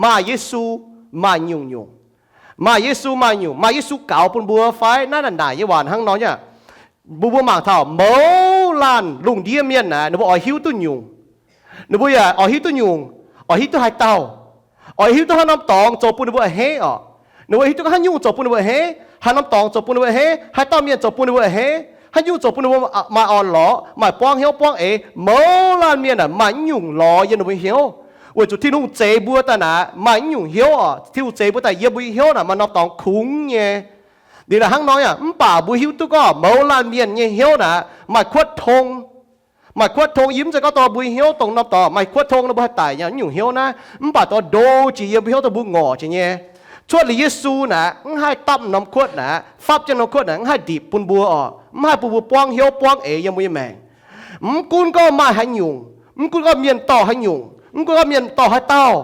Maaih Yesu, maaih nyungc-nyungc. Maaih Yesu, maaih nyungc. Maaih Yesu gaux bun mbuo fai? Naaiv naaic nyei waac hnangv nor nyei. Mbuo, mbuo mangc taux mouz laanh lungh ndiev mienh naaic, ninh mbuo oix hiuv duqv nyungc. Ninh mbuo yaac oix hiuv duqv nyungc, oix hiuv duqv haaix dauh, oix hiuv duqv haaix norm dorngx zoux bun ninh mbuo a'hneiv orqc. Ninh mbuo hiuv duqv haaix nyungc zoux bun ninh mbuo a'hneiv, haaix norm dorngx zoux bun ninh mbuo a'hneiv, haaix dauh mienh zoux bun ninh mbuo a'hneiv, haaix nyungc zoux bun ninh mbuo maaih orn-lorqc, maaih buangv hnyouv buangv eix. Mouz laanh mienh aah, maaih nyungc lorz yiem ninh mbuo hnyouv. Weic zuqc Tin-Hungh zeix mbuo daaih naaic, maaih nyungc hnyouv orqc. Tin-Hungh zeix mbuo daaih yiem mbuo nyei hnyouv naaic maaih norm dorngx kungx nyei. Liuz naaic hnangv nor yaac mv baac mbuo hiuv duqv gorngv mouz laanh mienh nyei hnyouv naaic maaih kuotv tong, maaih kuotv tong. Yie mv zeiz gorngv dorh mbuo nyei hnyouv dongh norm dorngx maaih kuotv tong nor mbuo haih daic nyei nyungc hnyouv naaiv, mv baac dorh ndo jiex yiem mbuo hnyouv dongh mbuo ngorc jiex nyei. Cuotv liuz Yesu naaic, mv haih dapv norm kuotv naaic, fapv jienv norm kuotv naaic, mv haih ndipc bun mbuo orqc, mv haih bun mbuo buangv hnyouv buangv eix yiem mbuo nyei maengc. Mv gunv gorngv maaih haaix nyungc, mv gunv gorngv mienh dorh haaix nyungc, mv gunv gorngv mienh dorh haaix dauh,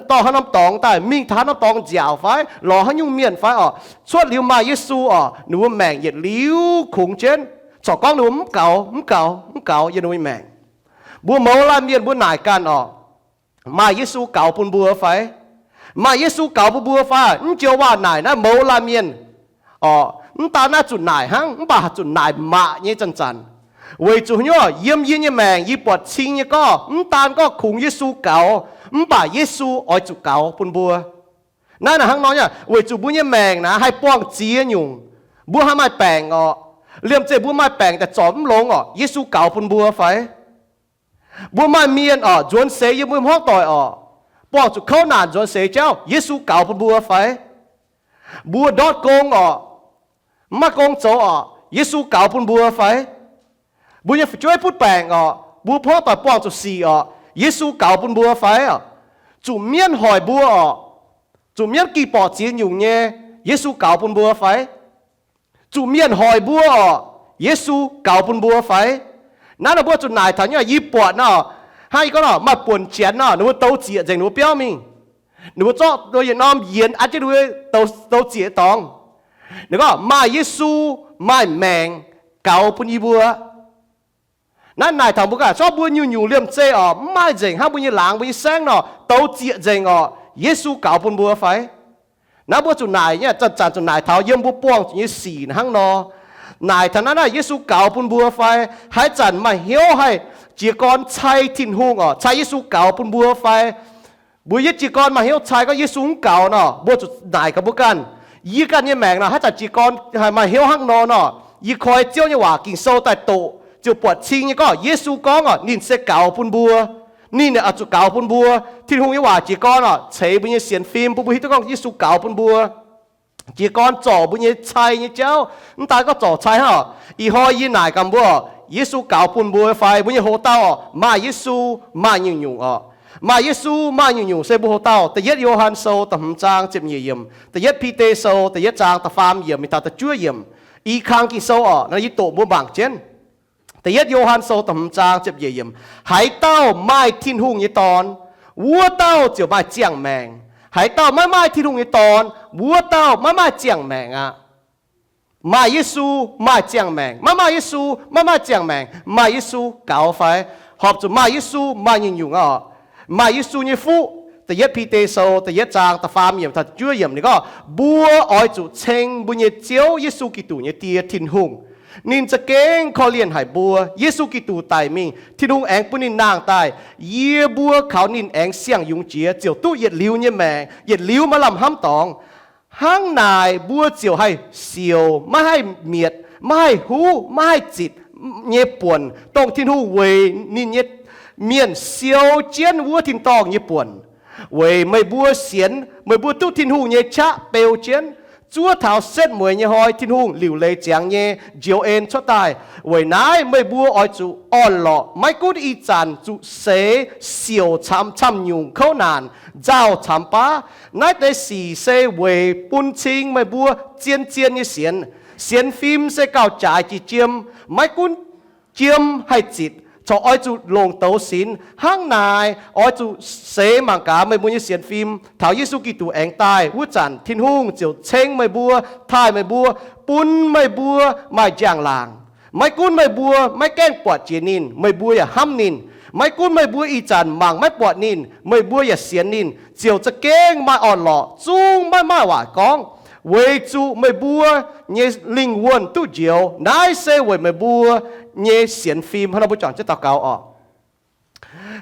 dorh haaix norm dorngx daaih, mingh taux haaix norm dorngx nziaauc fai lorz haaix nyungc mienh fai orqc, cuotv liuz maaih Yesu orqc, ninh mbuo maengc yietc liuz kungx jienv, corc gorngv ninh mbuo mv gaux, mv gaux, mv gaux yiem ninh mbuo nyei maengc. Mbuo mouz laanh mienh mbuo naaic ganh orqc, maaih Yesu gaux bun mbuo fai? Maaih Yesu gaux bun mbuo fai? Mv joux waac naaic naaiv mouz laanh mienh orqc, mv daan naaiv zuqc naaic hnangv, mv baac zuqc naaic maac nyei zanc-zanc. Weic zuqc hnyouv yiem yie nyei maengc yie buatc cing nyei gorngv, mv daan gorngv kungx Yesu gaux, mv baac Yesu oix zuqc gaux bun mbuo. Naaiv naaic hnangv nor nyei, weic zuqc mbuo nyei maengc naaic haih buangh ziex nyungc. Mbuo haih maaih baengc orqc, liemh zeih mbuo maaih baengc daaih zorc mv longx orqc, Yesu gaux bun mbuo fai? Mbuo maaih mienh orqc, nzuonx seix yiem mbuo hmuangv doic orqc, buangh zuqc kouv naanc nzuonx seix jauv, Yesu gaux bun mbuo fai? Mbuo ndortv gong orqc, mv maaih gong zoux orqc, Yesu gaux bun mbuo fai? Mbuo nyei fu'jueiv butv baengc orqc, mbuo hmuangv doic buangh zuqc sic orqc, Yesu gaux bun mbuo fai? Zuqc mienv hoic mbuo orqc, zuqc mienv gih borqc ziex nyungc nyei, Yesu gaux bun mbuo fai? Zuqc mienh hoic mbuo orqc, Yesu gaux bun mbuo fai? Naaiv nor mbuo zuqc naaic taux nyei, yie buatc nor, hnangv yie gorngv nor, maaih buonc janx nor, ninh mbuo douz zieqc nzengc ninh mbuo biauv mingh. Ninh mbuo zorqv yietc norm yienx an jienv ninh mbuo douz zieqc dorngx. Ninh gorngv maaih Yesu, maaih maengc gaux bun yie mbuo. Naaiv naaic taux mbuo ganh, zorqv mbuo nyungc-nyungc liemh zeih orqc, mv maaih nzengc hnangv mbuo nyei laangz mbuo nyei saengv nor, douz zieqc nzengc orqc, Yesu gaux bun mbuo fai? Naaiv mbuo zuqc naaic nyei, zanc-zanc zuqc naaic taux yiem mbuo buangh zuqc nyei sic hnangv nor. Naaic taux naaiv naaiv Yesu gaux bun mbuo fai? Haaix zanc maaih hnyouv haih jiez gorn cai Tin-Hungh orqc, cai Yesu gaux bun mbuo fai? Mbuo yietv jiez gorn maaih hnyouv cai gorngv Yesu mv gaux nor, mbuo zuqc naaic gaax mbuo ganh. Yie ganh nyei maengc nor, haaix zanc jiez gorn haih maaih hnyouv hnangv nor nor, yie koi Ziouv nyei waac Ging-Sou daaih doqc ziouc buatc cing nyei gorngv Yesu gorngv orqc, ninh se gaux bun mbuo. Ninh oix zuqc gaux bun mbuo. Tin-Hungh nyei waac jiez gorn orqc, ceix mbuo nyei sienx fim bun mbuo hiuv duqv gorngv Yesu gaux bun mbuo. Jiez gorn zorc mbuo nyei cai nyei jauv, mv daan gorngv zorc cai hnangv orqc. Ih hnoi yie naaic gaax mbuo, Yesu gaux bun mbuo fai? Mbuo nyei hoc-dauh orqc, maaih Yesu, maaih nyungc-nyungc orqc. Maaih Yesu, maaih nyungc-nyungc se mbuo hoc-dauh. Da'yietv Yo^han Sou da'hmz zaang ziepc nyeic yiemc, Da'yietv Bide Sou da'yietv zaang da'faam yiemc mingh taux da'juov yiemc. I kang Ging-Sou orqc, naaiv yie doqc mbuo mangc jienv. Da'yietv Yo^han Sou da'hmz zaang ziepc nyeic yiemc, haaix dauh maaih Tin-Hungh nyei Dorn, wuov dauh ziouc maaih ziangh maengc. Haaix dauh maiv maaih Tin-Hungh nyei Dorn, wuov dauh maiv maaih ziangh maengc aqv. Maaih Yesu, maaih ziangh maengc. Maiv maaih Yesu, maiv maaih ziangh maengc. Maaih Yesu gaux fai? Horpc zuqc maaih Yesu maaih nyungc-nyungc orqc. Maaih Yesu nyei fuqv, Da'yietv Bide Sou da'yietv zaang da'faam yiemc taux da'juov yiemc ninh gorngv, mbuo oix zuqc ceng mbuo nyei Ziouv Yesu Giduc nyei Die, Tin-Hungh. Ninh za'gengh korv-lienh haic mbuo. Yesu Giduc daic mingh, Tin-Hungh aengx bun ninh nangh daaih. Yie mbuo kaux ninh aengx siang-yungz jiex ziouc duqv yietc liuz nyei maengc, yietc liuz maiv lamh hnamv dorngx. Hnangv naaic mbuo ziouc haih siouc, maiv haih mietc, maiv haih huv, maiv haih zitc nyei buonc, dongh Tin-Hungh weic ninh nyei mienh siou jienv wuov tin-dorngh nyei buonc. Weic meih mbuo sienx, meih mbuo duqv Tin-Hungh nyei qaqv beu jienv. Zuov taux setv mueiz nyei hnoi Tin-Hungh liuc leiz ziangx nyei njoux en cuotv daaih. Weic naaiv meih mbuo oix zuqc orn-lorqc, maiv gunv ih zanc zuqc seix siouc camv-camv nyungc kouv naanc, nzauh camv baav. Naaiv deix sic se weic bun cing meih mbuo zien-zien nyei sienx. Sienx fim se gauh jaaix jiex jiem, maiv gunv jiem haih zitc, corc oix zuqc longc douz sinx. Hnangv naaic oix zuqc seix mangc gaax meih mbuo nyei sienx fim taux Yesu Giduc aengx daaih wuov zanc, Tin-Hungh ziouc ceng meih mbuo, taaih meih mbuo, bun meih mbuo maaih njang-laangc. Maiv gunv meih mbuo maiv gaengh buatc jiex ninh, meih mbuo yaac hnamv ninh. Maiv gunv meih mbuo ih zanc mangc maiv buatc ninh, meih mbuo yaac sienx ninh, ziouc za'gengh maaih orn-lorqc, zungv maiv maaih waaic gorngv, weic zuqc meih mbuo nyei lingh wuonh duqv njoux. Naaiv se weic meih mbuo nyei sienx fim. Hnangv nor mbuo juangc jienv daux gaux oc.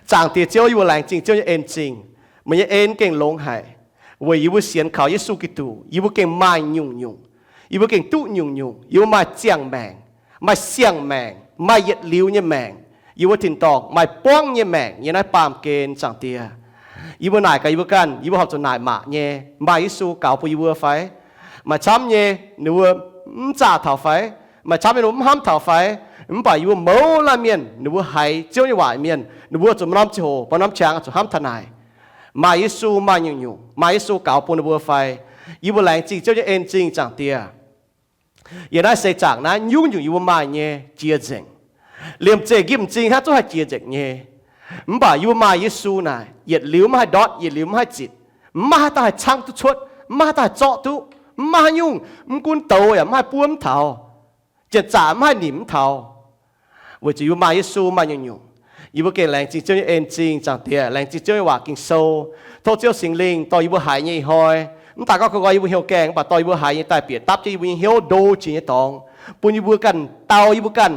Zaangc Diex Ziouv, yie mbuo laengz zingh Ziouv nyei en-zingh. Meih nyei en gengh longx haic, weic yie mbuo sienx kaux Yesu Giduc, yie mbuo gengh maaih nyungc-nyungc. Yie mbuo gengh duqv nyungc-nyungc. Yie mbuo maaih ziangh maengc, maaih siang-maengc, maaih yietc liuz nyei maengc. Yie mbuo tin-dorngh maaih buangv nyei maengc yiem naaiv baamh gen, Zaangc Diex. Yie mbuo naaic gaax yie mbuo ganh, yie mbuo horpc zuqc naaic maac nyei, maaih Yesu gaux bun yie mbuo fai? Maaih camv nyei, ninh mbuo mv zaah taux fai? Maaih camv nyei, ninh mbuo mv hnamv taux fai? Mv baac yie mbuo mouz laanh mienh, ninh mbuo haiz Ziouv nyei waac mienh, ninh mbuo zuqc maaih norm ziangh hoc, maaih norm qangx zuqc hnamv taux naaic. Maaih Yesu maaih nyungc-nyungc, maaih Yesu gaux bun ninh mbuo fai? Yie mbuo laengz zingh Ziouv nyei en-zingh, Zaangc Diex. Yiem naaiv seix zaangc naaiv nyungc-nyungc yie mbuo maaih nyei jiex nzengc. Liemh zeih nqimh m'zing hnangv zungv haih jiex nzengc nyei. Mv baac yie mbuo maaih Yesu naaic, yietc liuz maiv haih ndortv, yietc liuz maiv haih zitc, maiv maaih haaix dauh haih caangv duqv cuotv, maiv maaih haaix dauh haih zorqv duqv, maiv maaih haaix nyungc, mv gunv douz yaac maiv haih buov mv taux, janx-zaqc maiv haih nimc mv taux. Weic zuqc yie mbuo maaih Yesu maaih nyungc-nyungc. Yie mbuo gengh laengz zingh Ziouv nyei en-zingh, Zaangc Diex, laengz zingh Ziouv nyei waac Ging-Sou. Tov Ziouv Singx Lingh dorh yie mbuo haiz nyei ih hnoi, mv daaih gorngv koi nqoi yie mbuo hnyouv gaengh, mv baac dorh yie mbuo haiz nyei daaih bieqc dapv jienv yie mbuo nyei hnyouv, ndo jiex nyei dorngx, bun yie mbuo ganh dau yie mbuo ganh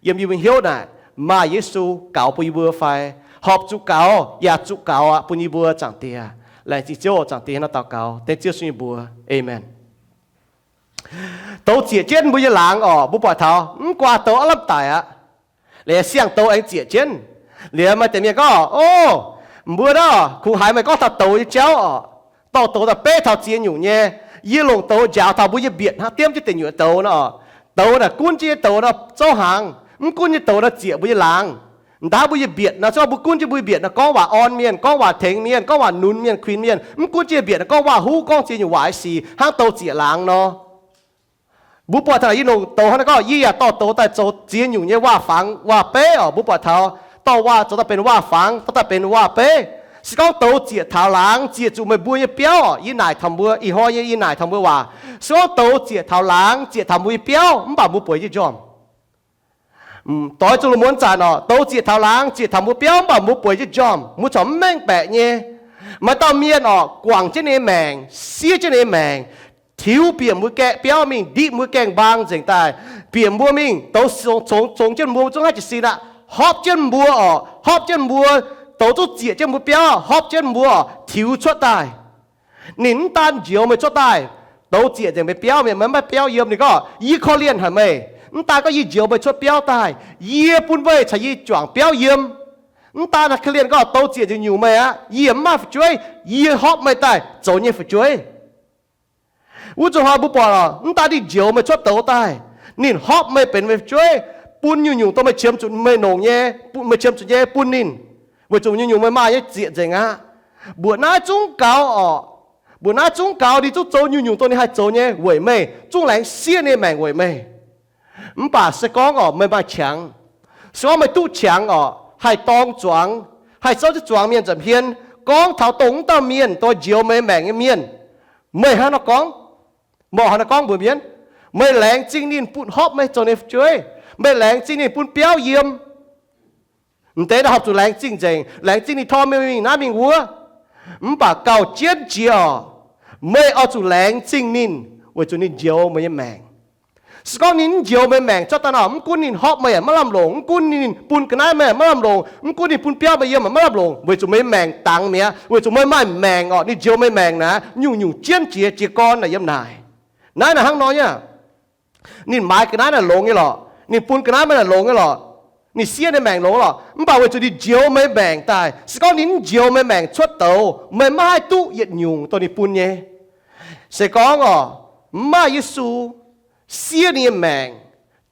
yiem yie mbuo hnyouv naaic maaih Yesu gaux bun yie mbuo fai? Horpc zuqc gaux yaac zuqc gaux aqv bun yie mbuo, Zaangc Diex. Laengz zingh Ziouv, Zaangc Diex, hnangv naaiv daux gaux dengv Ziouv sun yie mbuox. Aamen. Douz zieqc jienv mbuo nyei laangz orqc, mbuo buatc taux mv guaax douz aav lamh daic aqv. Liuz siang-douz aengx zieqc jienv. Liuz maaih deix mienh gorngv, O, mbuo naaiv kungx haiz meih gorngv taux douz nyei jauv orqc. Dorh douz daaih beiv taux ziex nyungc nyei. Yie longc douz njaaux taux mbuo yie mbietc hnangv, diemv jienv deic nyuoqc douz nor. Douz naaic gunv jienv nyei douz nor zouv hnaangx, mv gunv nyei douz nor zieqc mbuo nyei laangz. Ndaauv mbuo yie mbietc nor, se gorngv mbuo gunv jienv mbuo yie mbietc nor gorngv waac orn mienh, gorngv waac tengx mienh, gorngv waac nunc mienh, kuinx mienh, mv gunv jienv yie mbietc nor gorngv waac-huv, gorngv ziex nyungc waac sic hnangv douz zieqc laangz nor. Mbuo buatc taux naaic yie longc douz hnangv naaiv gorngv, yie yaac dorh douz daaih zoux ziex nyungc nyei waac-fangx waac-beiv orqc. Mbuo buatc taux dorh waac zoux daaih benx waac-fangx, dorh daaih benx waac-beiv. Se gorngv douz zieqc taux laangz, zieqc zuqc meih mbuo nyei biauv orqc. Yie naaic taux mbuo, ih hnoi nyei yie naaic taux mbuo waac. Se gorngv douz zieqc taux laangz, zieqc taux mbuo nyei biauv, mv baac mbuo bueix jienv njormh. Doix zuqc lungh muonz zanc orqc, douz zieqc taux laangz, zieqc taux mbuo biauv, mv baac mbuo bueix jienv njormh, mbuo corc mv mengh baeqc nyei. Maaih dauh mienh orqc, guangc jienv ninh nyei maengc, siev jienv ninh nyei maengc, tiux bieqc mbuo gaeng biauv mingh, ndiqv mbuo gaeng mbaang nzengc daaih, bieqc mbuo mingh douz, congx jienv mbuo zungv haih jiez sin aqv, hopv jienv mbuo orqc, hopv jienv mbuo, douz zungv zieqc jienv mbuo biauv, hopv jienv mbuo orqc, tiux cuotv daaih. Ninh mv daan njoux meih cuotv daaih, douz zieqc nzengc meih biauv, meih maiv maaih biauv yiem. Ninh gorngv, Yie korv-lienh haic meih. Mv daan gorngv yie njoux meih cuotv biauv daaih, yie bun weih caux yie juangc biauv yiem. Mv daan korv-lienh gorngv douz zieqc nzengc nyungc meih aqv, yie mv maaih fu'jueiv, yie hopv meih daaih zoux nyei fu'jueiv. Wuov zuqc hnoi mbuo buatc lorqc, mv daan ninh njoux meih cuotv douz daaih, ninh hopv meih benx meih fu'jueiv, bun nyungc-nyungc dongh meih qiemx zuqc meih longc nyei, meih qiemx zuqc nyei bun ninh, weic zuqc nyungc-nyungc meih maaih nyei zieqc nzengc aqv. Mbuoqc naaiv zungv gaux orqc. Mbuoqc naaiv zungv gaux, ninh zungv zoux nyungc-nyungc dongh ninh haih zoux nyei weic meih, zungv laengz siev ninh nyei maengc weic meih. Mv baac se gorngv orqc, meih maaih qangx, se gorngv meih duqv qangx orqc, haih dorng zuangx, haih souv jienv zuangx mienh nza'hmien, gorngv taux dongh wuov dauh mienh, dongh njoux meih maengc nyei mienh, meih hnangv nor gorngv, meih hnangv nor gorngv mbuox mienh, meih laengz zingh ninh bun hopv meih zoux ninh fu'jueiv. Meih laengz zingh ninh bun biauv yiem. M'deix naaiv horpc zuqc laengz zingh nzengc, laengz zingh ninh tov meih mingh naaiv mingh wuov. Mv baac gauh jienv jiex orqc, meih oix zuqc laengz zingh ninh weic zuqc ninh njoux meih nyei maengc. Se gorngv ninh mv njoux meih maengc cuotv daaih nor, mv gunv ninh hopv meih maiv lamh longc, mv gunv ninh bun ga'naaiv meih maiv lamh longc, mv gunv ninh bun biauv meih yiem maiv lamh longc, weic zuqc meih maengc dangx mi'aqv. Weic zuqc meih maaih maengc orqc, ninh njoux meih maengc naaic, nyungc-nyungc jienv jiex jiez gorn naaic yiem naaic. Naaiv naaic hnangv nor nyei. Ninh maaiz ga'naaiv naaic longx nyei lorqc, ninh bun ga'naaiv meih naaic longx nyei lorqc, ninh siev ninh maengc longx lorqc. Mv baac weic zuqc ninh njoux meih maengc daaih. Se gorngv ninh mv njoux meih maengc cuotv douz, meih maiv haih duqv yietc nyungc dongh ninh bun nyei. Se gorngv orqc, mv maaih Yesu siev ninh nyei maengc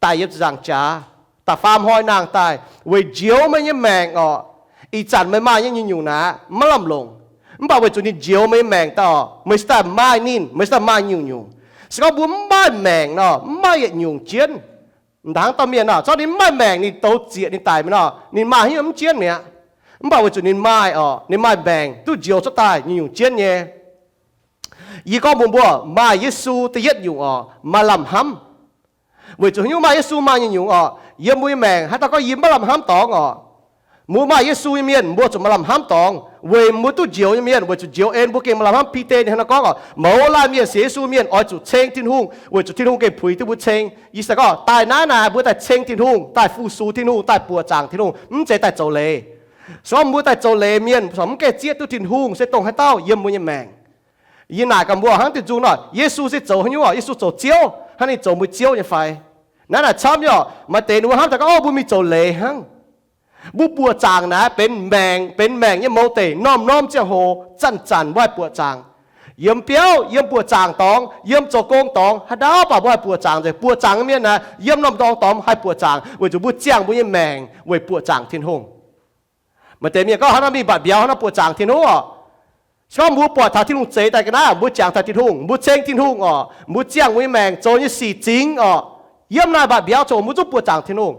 daaih yiem ziepc nzaangc jaax, da'faam hnoi nangh daaih weic njoux meih nyei maengc orqc, ih zanc meih maaih nyei nyungc-nyungc naaic maiv lamh longc. Mv baac weic zuqc ninh njoux meih nyei maengc daaih orqc, meih se daaih maaih ninh, meih se daaih maaih nyungc-nyungc. Se gorngv mbuo mv maaih maengc nor, mv maaih yietc nyungc jienv. M'daaih hnangv dauh mienh nor, zorqv ninh mv maaih maengc, ninh douz zieqc ninh daic mi'aqv nor, ninh maaih haaix nyungc mv jienv mi'aqv. Mv baac weic zuqc ninh maaih orqc, ninh maaih maengc duqv njoux cuotv daaih nyungc-nyungc jienv nyei. Yie gorngv mbuox mbuo, maaih Yesu da'yietv nyungc orqc, maaih lamh hnamv. Weic zuqc haaix nyungc maaih Yesu maaih nyungc-nyungc orqc, yiem mbuo nyei maengc haaix dauh gorngv yie maiv lamh hnamv dorngx orqc, Mbuo maaih Yesu nyei mienh, mbuo zuqc maaih lamh hnamv dorngx. Weic mbuo duqv njoux nyei mienh, weic zuqc njoux en mbuo gengh maaih lamh hnamv. Bide ninh hnangv nor gorngv oc, mouz laanh mienh sienx Yesu mienh oix zuqc ceng Tin-Hungh, weic zuqc Tin-Hungh gengh puix duqv mbuo ceng. Ih zanc gorngv daaih naaiv naaic mbuo daaih ceng Tin-Hungh, daaih fu-sux Tin-Hungh, daaih buoqc zaangc Tin-Hungh, mv zeiz daaih zoux leiz. Se gorngv mbuo daaih zoux leiz mienh corc mv gaengh zieqv duqv Tin-Hungh se dongh haaix dauh yiem mbuo nyei maengc. Yie naaic gaax mbuo hnangv diuh nzung nor, Yesu se zoux haaix nyungc oc? Yesu zoux Ziouv hnangv, ninh zoux mbuo Ziouv nyei fai? Naaiv naaic camv nyei oc. Maaih deix ninh mbuo hnamv daaih gorngv, o, mbuo mingh zoux leiz hnangv. Mbuo buoqc zaangc naaic benx maengc, benx maengc nyei mouz deic, norm-norm ziangh hoc zanc-zanc mbuo haih buoqc zaangc. Yiem biauv, yiem buoqc zaangc dorngx, yiem zoux gong dorngx, haaix ndau baac mbuo haih buoqc zaangc nzengc. Buoqc zaangc nyei mienh naaic yiem norm-norm dorngx haih buoqc zaangc, weic zuqc mbuo ziangh mbuo nyei maengc weic buoqc zaangc Tin-Hungh. Maaih deix mienh gorngv, hnangv naaiv mingh mbatc mbiauz, hnangv naaiv buoqc zaangc Tin-Hungh oc. Se gorngv mbuo buatc taux Tin-Hungh zeix daaih ga'naaiv, mbuo jangx taux Tin-Hungh, mbuo ceng Tin-Hungh oc, mbuo ziangh mbuo nyei maengc zoux nyei sic zingx oc, yiem naaiv mbatc mbiauz coc mbuo zungv buoqc zaangc Tin-Hungh.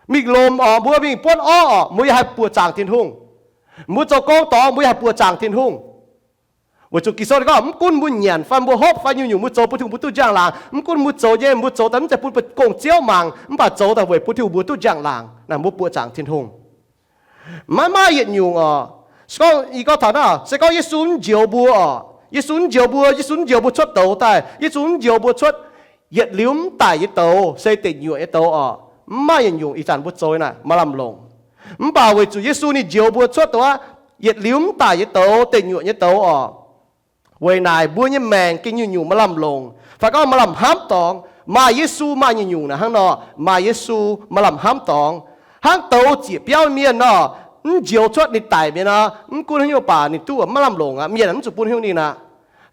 Mingh lomc oc, mbuo mingh buonv orv oc, mbuo yaac haih buoqc zaangc Tin-Hungh. Mbuo zoux gong dorngx, mbuo yaac haih buoqc zaangc Tin-Hungh. Weic zuqc Ging-Sou gorngv, mv gunv mbuo nyanc fai mbuo hopv fai nyungc-nyungc mbuo zoux bun Tin-Hungh mbuo duqv njang-laangc. Mv gunv mbuo zoux nyei, mbuo zoux daaih mv zeiz bun gong-ziouv mangc, mv baac zoux daaih weic bun Tin-Hungh mbuo duqv njang-laangc. Naaiv mbuo buoqc zaangc Tin-Hungh. Maiv maaih yietc nyungc oc. Se gorngv, yie gorngv taux naaiv, se gorngv Yesu mv njoux mbuo oc, Yesu mv njoux mbuo, Yesu mv njoux mbuo cuotv douz daaih, Yesu mv njoux mbuo cuotv yietc liuz mv daic nyei douz, se deic nyuoqc nyei douz oc, mv maaih yietc nyungc ih zanc mbuo zoux naaic maaih lamh longc. Mv baac weic zuqc Yesu ninh njoux mbuo cuotv douz aqv, yietc liuz mv daic nyei douz, deic nyuoqc nyei douz oc, weic naaic mbuo nyei maengc gengh nyungc-nyungc maaih lamh longc, fai gorngv maaih lamh hnamv dorngx. Maaih Yesu maaih nyungc-nyungc naaic hnangv nor, maaih Yesu maaih lamh hnamv dorngx. Hnangv douz ziec biauv mienh nor, mv njoux cuotv ninh daic mi'aqv nor, mv gunv haaix nyungc baac ninh duqv maiv lamh longc aqv, mienh mv zuqc bun haaix nyungc ninh aqv.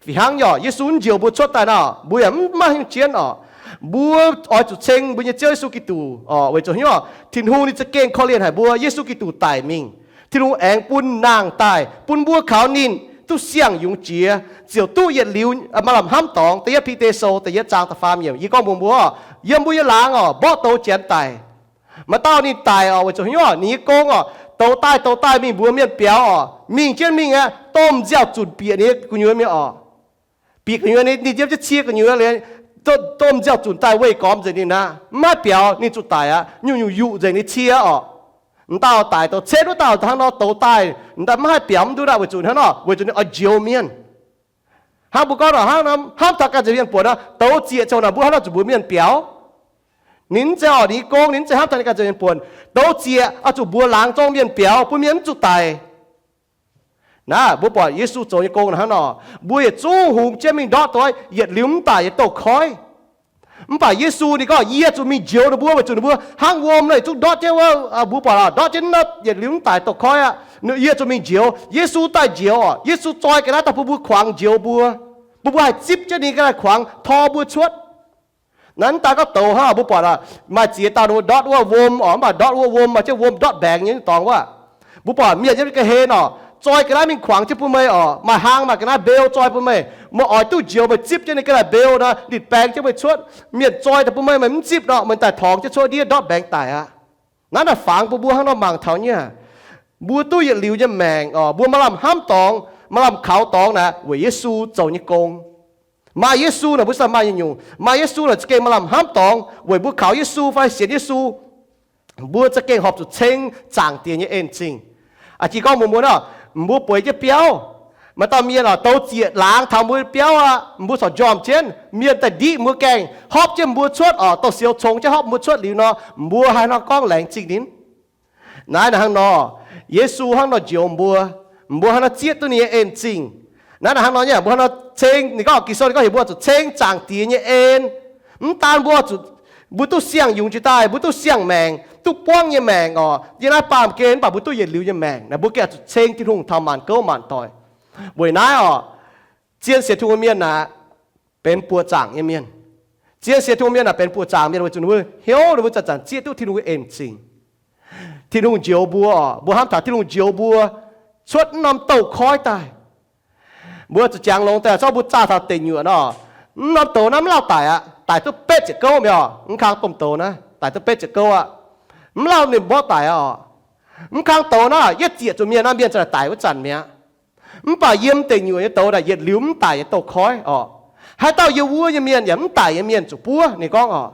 Fih hnangv nyei oc, Yesu mv njoux mbuo cuotv daaih nor, mbuo yaac mv maaih haaix nyungc jienv oc. Mbuo oix zuqc ceng mbuo nyei Ziouv Yesu Giduc oc, weic zuqc haaix nyungc oc? Tin-Hungh ninh za'gengh korv-lienh haic mbuo. Yesu Giduc daic mingh, Tin-Hungh aengx bun nangh daaih bun mbuo kaux ninh duqv siang-yungz jiex, ziouc duqv yietc liuz maaih lamh hnamv dorngx. Da'yietv Bide Sou da'yietv zaang da'faam yiemc. Yie gorngv mbuox mbuo, yiem mbuo nyei laangz oc, mborqv douz janx daic. Maaih dauh ninh daic oc, weic zuqc haaix nyungc? Ninh nyei gong oc, douz daaih douz daaih mingh mbuox mienh biaux oc, mingh jienv mingh aqv, domh nziaaux-zunc bieqc ninh nyei gu'nyuoz mingh oc. Bieqc gu'nyuoz ninh, ninh yiem jienv cie gu'nyuoz liuz, domh nziaaux-zunc daaih weih gormx nzengc ninh aqv, mv haih biaux, ninh zuqc daic aqv. Nyungc-nyungc yuqc nzengc ninh cie oc. M'dauh daic douz cetv wuov dauh hnangv nor douz daaih, m'daaih mv haih biaux mv duqv aqv, weic zuqc hnangv nor, weic zuqc ninh oix njoux mienh. Hnangv mbuo gorngv nor, hnangv nor hnamv taux ganh nzengc mienh buonc nor, douz zieqc ziouc naaic mbuo hnangv nor zuqc mbuox mienh biaux. Ninh mv zeiz oc, ninh nyei gong ninh mv zeiz hnamv taux ninh ganh nzengc mienh buonc. Douz zieqc oix zuqc mbuox laangz zorng mienh biaux bun mienh mv zuqc daic. Naaiv mbuo buatc Yesu zoux nyei gong naaic hnangv nor, mbuo yietc zungv hungx jienv mingh ndortv douz yietc liuz mv daic nyei douz-koiv. Mv baac Yesu ninh gorngv, yie zuqc mingh njoux ninh mbuo weic zuqc ninh mbuo hnangv wuom nor, yietc zungv ndortv jienv wuov, mbuo buatc ndortv jienv naaiv yietc liuz mv daic douz-koiv aqv. Yie zuqc mingh njoux. Yesu daaih njoux oc. Yesu zoi ga'naaiv daaih bun mbuo kuangx njoux mbuo, bun mbuo haih zipv jienv ninh ga'naaiv kuangx tor mbuo cuotv. Naaiv mv daaih gorngv douz hnangv, mbuo buatc maaih ziex dauh ninh mbuo ndortv wuov wuom oc, mv baac ndortv wuov wuom maaih jienv wuom ndortv mbaengx nyei nyungc dorngx wuov. Mbuo buatc mienh nyei ga'hlen oc, zoi ga'naaiv mingh kuangx jienv bun meih oc. Maaih hlang maaih ga'naaiv mbeu zoi bun meih. Meih oix duqv njoux meih zipv jienv ninh ga'naaiv mbeu nor, ninh baeng jienv meih cuotv. Mienh zoi daaih bun meih, meih mv zipv nor, meih daaih torngx jienv cuotv ndiev ndortv mbaengx daic aqv. Naaiv naaic fangx bun mbuo hnangv nor mangc taux nyei, mbuo duqv yietc liuz nyei maengc oc, mbuo maaih lamh hnamv dorngx, maaih lamh kaux dorngx naaic weic Yesu zoux nyei gong. Maaih Yesu naaic mbuo sa maaih nyungc-nyungc. Maaih Yesu naaic za'gengh maaih lamh hnamv dorngx weic mbuo kaux Yesu fai sienx Yesu. Mbuo za'gengh horpc zuqc ceng Zaangc Diex nyei en-zingh. Aa, jiex gorngv mbuox mbuo nor, mbuo bueix jienv biauv, maaih dauh mienh oc, douz zieqc laangz taux mbuo biauv aqv, mbuo corc njormh jienv, mienh daaih ndiqv mbuo gaengh hopv jienv mbuo cuotv oc, douz-sioux congx jienv hopv mbuo cuotv liuz nor, mbuo haaix nor gorngv laengz zingh ninh? Naaiv naaic hnangv nor, Yesu hnangv nor njoux mbuo, mbuo hnangv nor zieqv duqv ninh nyei en-zingh. Naaiv naaic hnangv nor nyei, mbuo hnangv nor ceng, ninh gorngv Ging-Sou ninh gorngv heuc mbuo zuqc ceng Zaangc Diex nyei en. Mv daan mbuo zuqc, mbuo duqv siang-yungz jiex daaih, mbuo duqv siang-maengc, duqv buangv nyei maengc oc, yiem naaiv baamh gen, mv baac mbuo duqv yietc liuz nyei maengc naaic, mbuo gengh zuqc ceng Tin-Hungh taux maanc gouv maanc doic. Weic naaiv oc, zien sienx Tin-Hungh mienh naaic benx buoqc zaangc nyei mienh. Zien sienx Tin-Hungh mienh naaic benx buoqc zaangc mienh weic zuqc ninh mbuo hnyouv ninh mbuo zanc-zanc zieqv duqv Tin-Hungh nyei en-zingh. Tin-Hungh njoux mbuo oc, mbuo hnamv taux Tin-Hungh njoux mbuo cuotv mv norm douz-koiv daaih. Mbuo zuqc jangx longx daaih, zorqv mbuo zaah taux deic nyuoqc nor, mv norm douz naaiv mv lauh daic aqv. Daic duqv betv ziepc gouv mi'aqv. Mv kang domh douz naaiv daic duqv betv ziepc gouv aqv. Mv lauh ninh mborqv daic aqv oc. Mv kang douz naaiv yietv zieqc zuqc mienh naaiv, mienh za'gengh daic wuov zanc mi'aqv. Mv baac yiem deic nyuoqc nyei douz naaic yietc liuz mv daic nyei douz-koiv oc. Haaix dauh yiem wuov nyei mienh yaac mv daic nyei mienh zuqc buov, ninh gorngv oc.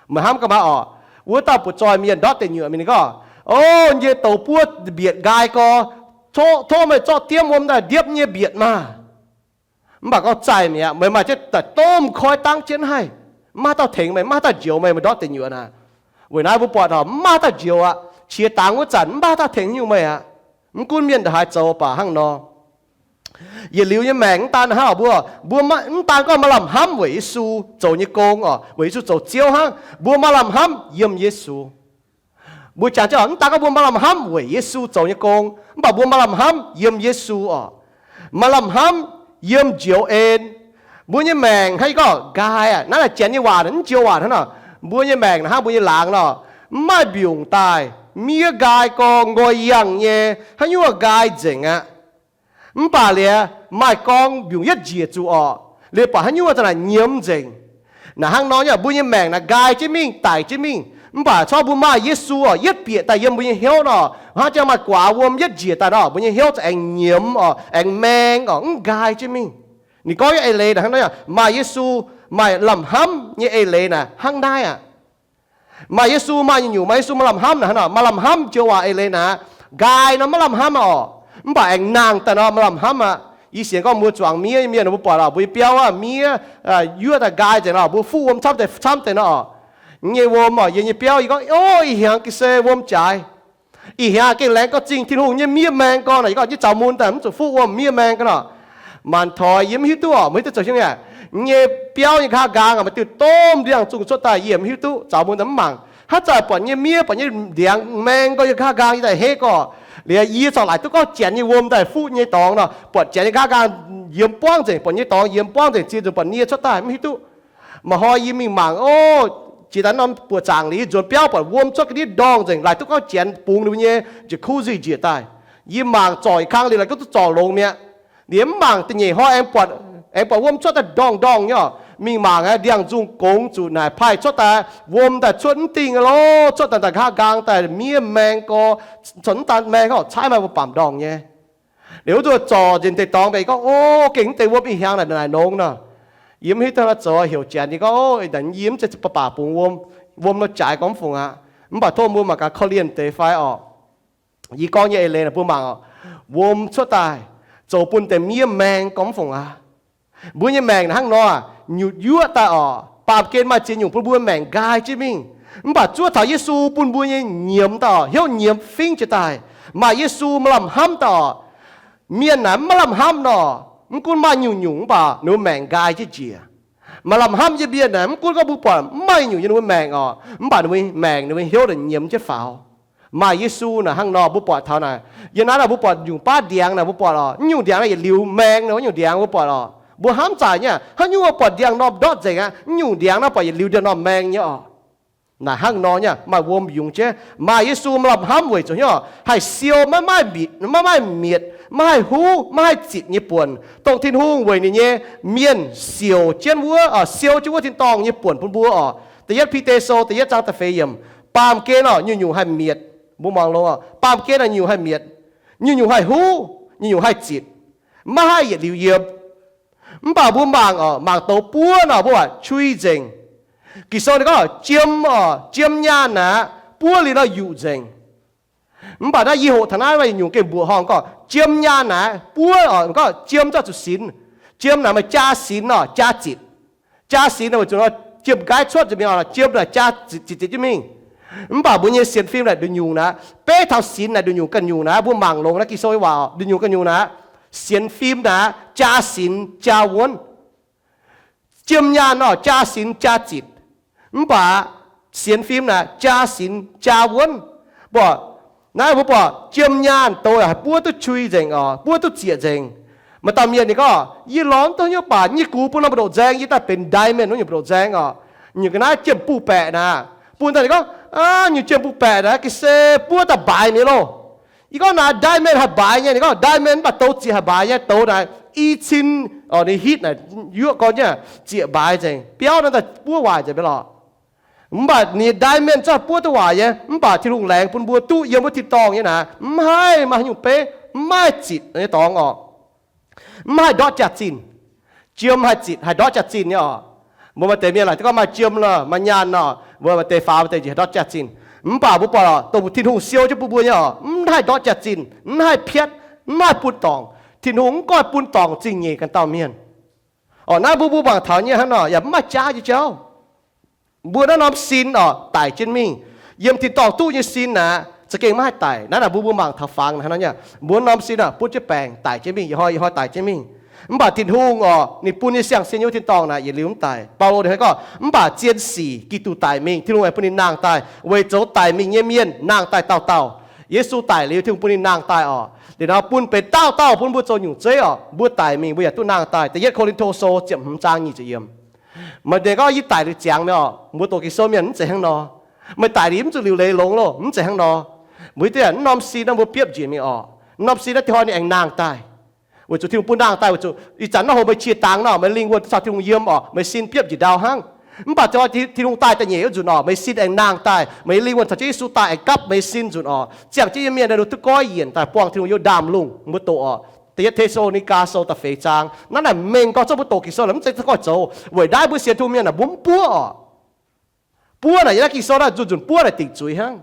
Meih hnamv gaax maah oc. Wuov dauh butv-zoih mienh ndortv deic nyuoqc mingh, ninh gorngv, O, yie nyei douz buov mbietc nqaai gorx, tov meih zorqv diemv wuom daaih ndiepv nyei mbietc maah! Mv baac gorngv, Zaih mi'aqv. Meih maaih jienv daaih domh koi dangv jienv haih. Maiv maaih dauh tengx meih, maiv maaih dauh njoux meih, meih ndortv deic nyuoqc naaic. Weic naaiv mbuo buatc oc, maiv maaih dauh njoux aqv. Qiex dangx wuov zanc maiv maaih dauh tengx nyungc meih aqv. Mv gunv mienh ndongc haaix zoux baac hnangv nor. Yietc liuz nyei maengc mv daan hnangv oc, mbuo, mbuo maiv, mv daan gorngv maaih lamh hnamv weic Yesu zoux nyei gong oc, weic Yesu zoux Ziouv hnangv. Mbuo maaih lamh hnamv yiem Yesu. Mbuo jangx jienv oc, mv daan gorngv mbuo maaih lamh hnamv weic Yesu zoux nyei gong, mv baac mbuo maaih lamh hnamv yiem Yesu oc. Maaih lamh hnamv yiem njoux en. Mbuo nyei maengc hnangv yie gorngv nqaai aqv. Naaiv naaic janx nyei waac, mv njoux waac hnangv nor. Mbuo nyei maengc naaic hnangv mbuo nyei laangz nor, mv maaih mbiungc daaih, miev nqaai gorx, nqoi yangh nyei, haaix nyungc nqaai nzengc aqv. Mv baac liuz maaih gorngv mbiungc yietv njiec zuqc orqc, liuz buatc haaix nyungc za'naaic nyiemz nzengc. Naaic hnangv nor nyei, mbuo nyei maengc naaic nqaai jienv mingh, daic jienv mingh. Mv baac corc mbuo maaih Yesu orqc, yietv bieqc daaih yiem mbuo nyei hnyouv nor, hnangv jang maaih guaax wuom yietv njiec daaih nor, mbuo nyei hnyouv za'aengx nyiemz orqc, aengx maeng orqc, mv nqaai jienv mingh. Ninh gorngv nyei eix leiz naaic hnangv nor, maaih Yesu, maaih lamh hnamv nyei eix leiz naaic hnangv naaiv aqv. Maaih Yesu maaih nyungc-nyungc, maaih Yesu maaih lamh hnamv naaic hnangv nor, maaih lamh hnamv joux waac eix leiz naaic, nqaai nor maiv lamh hnamv aqv orqc, mv baac aengx nangh daaih nor maaih lamh hnamv aqv. Yie sienx gorngv mbuo zuangx miev nyei mienh mbuo buatc oc, mbuo nyei biauv aav miev, yuoqv daaih nqaai nzengc nor, mbuo fuqv wuom camv deix, camv deix nor orqc. Yie nyei wuom orqc, yie nyei biauv, yie gorngv, O, ih hnyangx ga'sie wuom jaaix. Ih hnyangx gengh laengz gauh zingh Tin-Hungh nyei miev maeng gorx nor. Yie gorngv, Yie zaux mun daaih mv zuqc fuqv wuom miev maeng gorx nor. Manc-toix yie mv hiuv duqv orqc, mv hiuv duqv zoux hnyouv aqv. Yie nyei biauv nyei nqa'haav nqaang maaih diuh domh ndiangx-zungh cuotv daaih, yie mv hiuv duqv, zaux mun daaih mv mangc. Hnangv zanc buatc nyei miev, buatc nyei ndiangx maeng gorx, yie nqa'haav nqaang yie daaih hei gorx. Liuz yie corc laaic duqv gorngv janx nyei wuom daaih fuqv nyei dorngx nor, buatc janx nyei nqa'haav nqaang yiem buangv nzengc, buatc nyei dorngx yiem buangv nzengc, ziex nzunc buatc nie cuotv daaih mv hiuv duqv. Maaih hnoi yie mingh mangc, o, jiex daaih norm buoqc zaangc liuz, yie nzuonx biauv buatc wuom cuotv ga'ndiev ndorngh nzengc, laaic duqv gorngv janx bungx ninh mbuo nyei jacuzzi njiec daaih. Yie mangc zorc yietc kang liuz, laaic duqv zorc longx mi'aqv. Liuz mv mangc da'nyeic hnoi aengx buatc, aengx buatc wuom cuotv daaih ndorngh ndorngh nyei orqc. Mingh mangc aeqv, ndiangx-zungh gongx zuqc naaic paaiv cuotv daaih, wuom daaih cuotv mv dingh lo, cuotv daaih nqa'haav nqaang daaih miev maeng gorx, cuotv mv daan maeng gorx caaiv maaih mbuo baamc ndorngh nyei. Liuz wuov nzunc zorc nzengc deix dorngx mbenc, yie gorngv, O, gengh mv deix wuom ih hnyangx naaic naaic nongx nor. Yie mv hiuv duqv haaix nor zoux, heuc janx, yie gorngv, O, yie mv zeiz baac bungx wuom, wuom nor jaaix gorngv mv fungc aqv. Mv baac tov mbuo mangc gaax korv-lienh deix fai orqc. Yie gorngv nyei eix leiz naaic mbuo mangc orqc, wuom cuotv daaih zoux bun deix miev maeng gorngv mv fungc aqv. Mbuo nyei maengc naaic hnangv nor, nyutc yuoqv daaih orqc, baamh gen maaih ziex nyungc bun mbuo maengc nqaai jienv mingh. Mv baac zuov taux Yesu bun mbuo nyei nyiemz daaih orqc, hnyouv nyiemz fingv jiex daaih, maaih Yesu maaih lamh hnamv daaih orqc. Mienh naaic mv maaih lamh hnamv nor, mv gunv maaih nyungc-nyungc mv baac ninh mbuo maengc nqaai jienv njiec. Maaih lamh hnamv nyei mienh naaic mv gunv gorngv mbuo buatc mv maaih nyungc-nyungc yiem ninh mbuo maengc orqc, mv baac ninh mbuo maengc, ninh mbuo hnyouv naaic nyiemz jienv faaux. Maaih Yesu naaic hnangv nor mbuo buatc taux naaic. Yiem naaiv naaic mbuo buatc nyungc baav ndiangx naaic mbuo buatc orqc, nyungc ndiangx naaiv yietc liuz maeng nor, nyungc ndiangx mbuo buatc orqc. Mbuo hnamv zaic nyei, haaix nyungc mbuo buatc ndiangx-normh ndortv nzengc aqv, nyungc ndiangx naaiv buatc yietc liuz ndiangx-normh maeng nyei orqc. Naaic hnangv nor nyei, maaih wuom yungz jienv, maaih Yesu maaih lamh hnamv weic zuqc hnyouv haih siou maiv maaih mietc, maiv maaih mietc, maiv haih huv, maiv haih zitc nyei buonc, dongh Tin-Hungh weic ninh nyei mienh siouc jienv wuov, siou jienv wuov tin-dorngh nyei buonc bun mbuo orqc. Da'yietv Bide Sou da'yietv zaang da'feix yiemc. Baamh gen orqc, nyungc-nyungc haih mietc, mbuo muangx longx orqc, baamh gen orqc, nyungc-nyungc haih mietc, nyungc-nyungc haih huv, nyungc-nyungc haih zitc, maiv haih yietc liuz yiem. Mv baac mbuo mangc orqc, mangc douz buov nor mbuo buatc qui nzengc. Ging-Sou ninh gorngv jiem orqc, jiem nyaanh naaic buov liuz nor yuqc nzengc. Mv baac naaiv yie hoqc taux naaiv nyungc gengh mbuoqc horngh gorngv jiem nyaanh naaic buov orqc, gorngv jiem zuqc sinx. Jiem naaic maaih jaa sinx orqc, jaa zitc. Jaa sinx weic zuqc nor jiem-nqaiv cuotv nzengc mi'aqv, jiem naaic jaa zitc zitc jienv mingh. Mv baac mbuo nyei sienx fim naaic nduqc-nyungc naaic, beiv taux sinx naaic nduqc-nyungc ganh nyungc naaic, mbuo mangc longx naaiv Ging-Sou nyei waac orqc, nduqc-nyungc ganh nyungc naaic, sienx fim naaic jaa sinx jaa wuonv. Jiem nyaanh orqc, jaa sinx jaa zitc. Mv baac sienx fim naaic jaa sinx jaa wuonv. Mbuo, naaiv mbuo buatc jiem nyaanh douz haih buov duqv qui nzengc orqc, buov duqv zieqc nzengc. Maaih dauh mienh ninh gorngv, yie lorz mv duqv haaix nyungc baac yie gux bun norm mbu'ndongx nzaeng, yie daaih benx diamond wuov nyungc mbu'ndongx nzaeng orqc. Nyungc ga'naaiv jiem buv baeqc naaic, bun daaih ninh gorngv, aa, nyungc jiem buv baeqc naaic ga'sie buov daaih mbaaix mi'aqv loh. Yie gorngv naaic diamond haih mbaaix nyei, ninh gorngv diamond mv baac douz zieqc haih mbaaix nyei, douz naaic i cin, orqc, ninh hitv naaic yuoqv gorn nyei, zieqc mbaaix nzengc, biauv naaiv daaih buov waaic nzengc mi'aqv lorqc. Mv baac ninh diamond zungv buov duqv waaic nyei, mv baac Tin-Hungh laengz bun mbuo duqv yiem wuov tin-dorngh nyei naaic, mv haih maaih haaix nyungc beiv, mv maaih zitc nyei dorngx orqc. Mv haih ndortv jaax-zinh. Jiem haih zitc, haih ndortv jaax-zinh nyei orqc. Mbuo maaih deix mienh laaic gorngv maaih jiem nor, maaih nyaanh nor, mbuo maaih deix faaux, maaih deix njiec haih ndortv jaax-zinh. Mv baac mbuo buatc dongh Tin-Hungh siou jienv bun mbuo nyei oc, mv haih ndortv jaax-zinh, mv haih piatv, mv haih bun dorngc. Tin-Hungh mv goiv bun dorngc zingh nyeic ganh dauh mienh. Oc, naaiv mbuo mbuo mangc taux nyei hnangv nor yaac mv maaih jaav nyei jauv. Mbuo naaiv norm sin oc, daic jienv mingh. Yiem tin-dorngh duqv nyei sin aqv, za'gengh maiv haih daic. Naaiv naaic mbuo mbuo mangc taux fangx hnangv nor nyei. Mbuo norm sin aah, butv jienv baengc daic jienv mingh, ih hnoi ih hnoi daic jienv mingh. Mv baac Tin-Hungh oc, ninh bun nyei siang-sin yiem wuov tin-dorngh naaic yietc liuz mv daic. Baulo ninh gorngv, mv baac zien sic Giduc daic mingh, Tin-Hungh aengx bun ninh nangh daaih, weic zoux daic mingh nyei mienh nangh daaih dauh dauh. Yesu daic liuz, Tin-Hungh bun ninh nangh daaih oc. Liuz nor bun benx dauh dauh bun mbuo zoux nyungc zeiv oc. Mbuo daic mingh mbuo yaac duqv nangh daaih. Da'yietv Ko^lin^to Sou ziepc hmz zaang nyic ziepc yiem. Maaih deix gorngv, yie daic liuz ziangx mi'aqv oc. Mbuo doqc Ging-Sou mienh mv zeiz hnangv nor. Meih daic liuz mv zuqc liuc leiz longx loh, mv zeiz hnangv nor. Mbuo hiuv duqv naaiv norm sin naaiv mbuo biopv njiec mingh oc. Norm sin naaiv tin-hnoi ninh aengx nangh daaih. Weic zuqc Tin-Hungh bun nangh daaih weic zuqc ih zanc naaiv hoc meih qiex dangx nor, meih lingh wuonh duqv caux Tin-Hungh yiem oc, meih sin biopv njiec ndau hnangv. Mv baac tin-hnoi Tin-Hungh daaih da'nyeic wuov nzunc oc, meih sin aengx nangh daaih, meih lingh wuonh caux jienv Yesu daaih aengx gapv meih sin nzunc oc. Ziangh jienv nyei mienh naaiv nduqc duqv goiv yienc daaih buangh Tin-Hungh yiem ndaamv-lungh. Mbuo doqc oc, Da'yietv Te^saa^lo^ni^gaa Sou da'feix zaang. Naaiv naaic mengh gorngv zungv mbuo doqc Ging-Sou naaic mv zeiz zungv goiv zoux. Weic naaiv mbuo sienx Tin-Hungh mienh naaic mbuo mv buov oc. Buov naaic yiem naaiv Ging-Sou naaiv nzunc nzunc buov naaic dingc zuiz hnangv.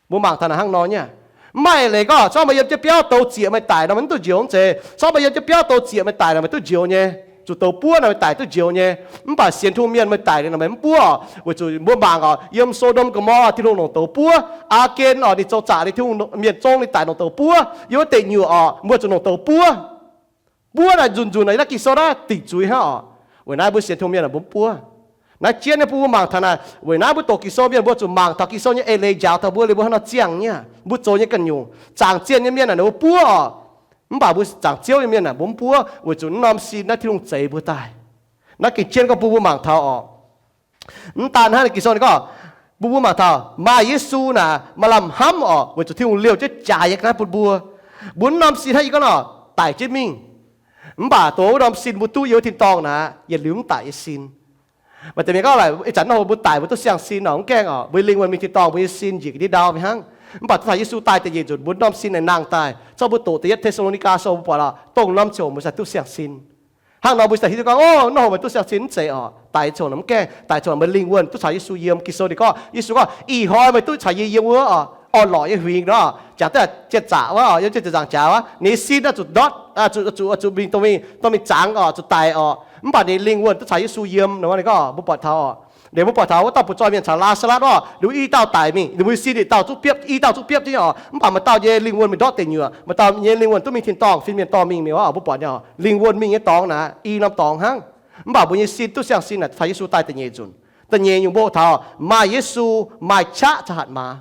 Mbuo mangc taux naaic hnangv nor nyei. Mv maaih leiz gorngv, zorqv meih yiem jienv biauv douz zieqc meih daic nor meih mv duqv njoux mv zeiz. Zorqv meih yiem jienv biauv douz zieqc meih daic nor meih duqv njoux nyei. Zuqc douz buov nor meih daic duqv njoux nyei. Mv baac sienx Tin-Hungh mienh meih daic liuz nor meih mv buov oc. Weic zuqc mbuo mangc oc, yiem So^ndom Go^mo^laa Tin-Hungh longc douz buov. Aa^gen oc, ninh zoux zaqc liuz Tin-Hungh mienh zong ninh daic longc douz buov. Yiem wuov deic nyuoqc oc, mbuo zuqc longc douz buov. Buov naaic nzunc nzunc naaic yiem naaiv Ging-Sou naaiv dingc zuiz hnangv oc. Weic naaiv mbuo sienx Tin-Hungh mienh naaic mbuo mv buov. Naaiv jienv nyei bun mbuo mangc taux naaic, weic naaiv mbuo doqc Ging-Sou mienh mbuo zuqc mangc taux Ging-Sou nyei eix leiz njaaux taux mbuo liuz mbuo hnangv nor ziangh nyei. Mbuo zoux nyei ganh nyungc, zaangc zienh nyei mienh naaic ninh mbuo buov oc. Mv baac mbuo zaangc Ziouv nyei mienh naaic mbuo mv buov, weic zuqc naaiv norm sin naaiv Tin-Hungh zeix mbuo daaih. Naaiv gengh jienv gorngv bun mbuo mangc taux oc. Mv daan hnangv, Ging-Sou ninh gorngv, bun mbuo mangc taux maaih Yesu naaic maaih lamh hnamv oc, weic zuqc Tin-Hungh liouh jienv jaax yiem ga'naaiv bun mbuo. Mbuo naaiv norm sin hnangv yie gorngv nor, daic jienv mingh. Mv baac dongh wuov norm sin mbuo duqv yiem wuov tin-dorngh naaic, yietc liuz mv daic nyei sin. Maaih deix mienh gorngv, ih zanc naaiv hoc mbuo daic mbuo duqv siang-sin oc, mv gaengh oc, mbuo lingh wuonh mingh tin-dorngh, mbuo nyei sin njiec ga'ndiev ndau mingh hnangv. Mv baac duqv taux Yesu daaih da'nyeic nzunc, mbuo norm sin naaic nangh daaih. Zorqv mbuo doqc Da'yietv Te^saa^lo^ni^gaa Sou mbuo buatc oc, dongh norm ziangh hoc mbuo cingx duqv siang-sin. Hnangv nor mbuo cingx hiuv duqv gorngv, o, naaiv hoc meih duqv siang-sin mv zeiz oc, daic ziangh hoc mv gaengh, daic ziangh hoc meih lingh wuonh duqv caux Yesu yiem. Ging-Sou ninh gorngv, Yesu gorngv, ih hnoi meih duqv caux yie yiem wuov oc, orn-lorqc nyei huingx nor, jangx duqv jienh zaqc wuov oc, yiem jienh zaqc jaax wuov, ninh nyei sin oix zuqc ndortv, zuqc, zuqc, zuqc mingh dongh mingh, dongh mingh zaangc oc, zuqc daic oc. Mv baac ninh lingh wuonh duqv caux Yesu yiem nor, ninh gorngv mbuo buatc taux oc. Liuz mbuo buatc taux wuov dauh butv-zoih mienh caux Laa^saa^latv oc, liuz i dauh daic mingh, liuz mbuo nyei sin yietc dauh zungv biopv, i dauh zungv biopv jienv oc. Mv baac maaih dauh nyei lingh wuonh mingh ndortv deic nyuoqc, maaih dauh nyei lingh wuonh duqv mingh tin-dorngh, fin-mienh dorh mingh mi'aqv oc. Mbuo buatc nyei oc, lingh wuonh mingh nyei dorngx naaic i norm dorngx hnangv. Mv baac mbuo nyei sin duqv siang-sin naaic taux Yesu daaih da'nyeic nzunc. Da'nyeic nyungc mbuo taux maaih Yesu, maaih qaqv caux hatc maaz.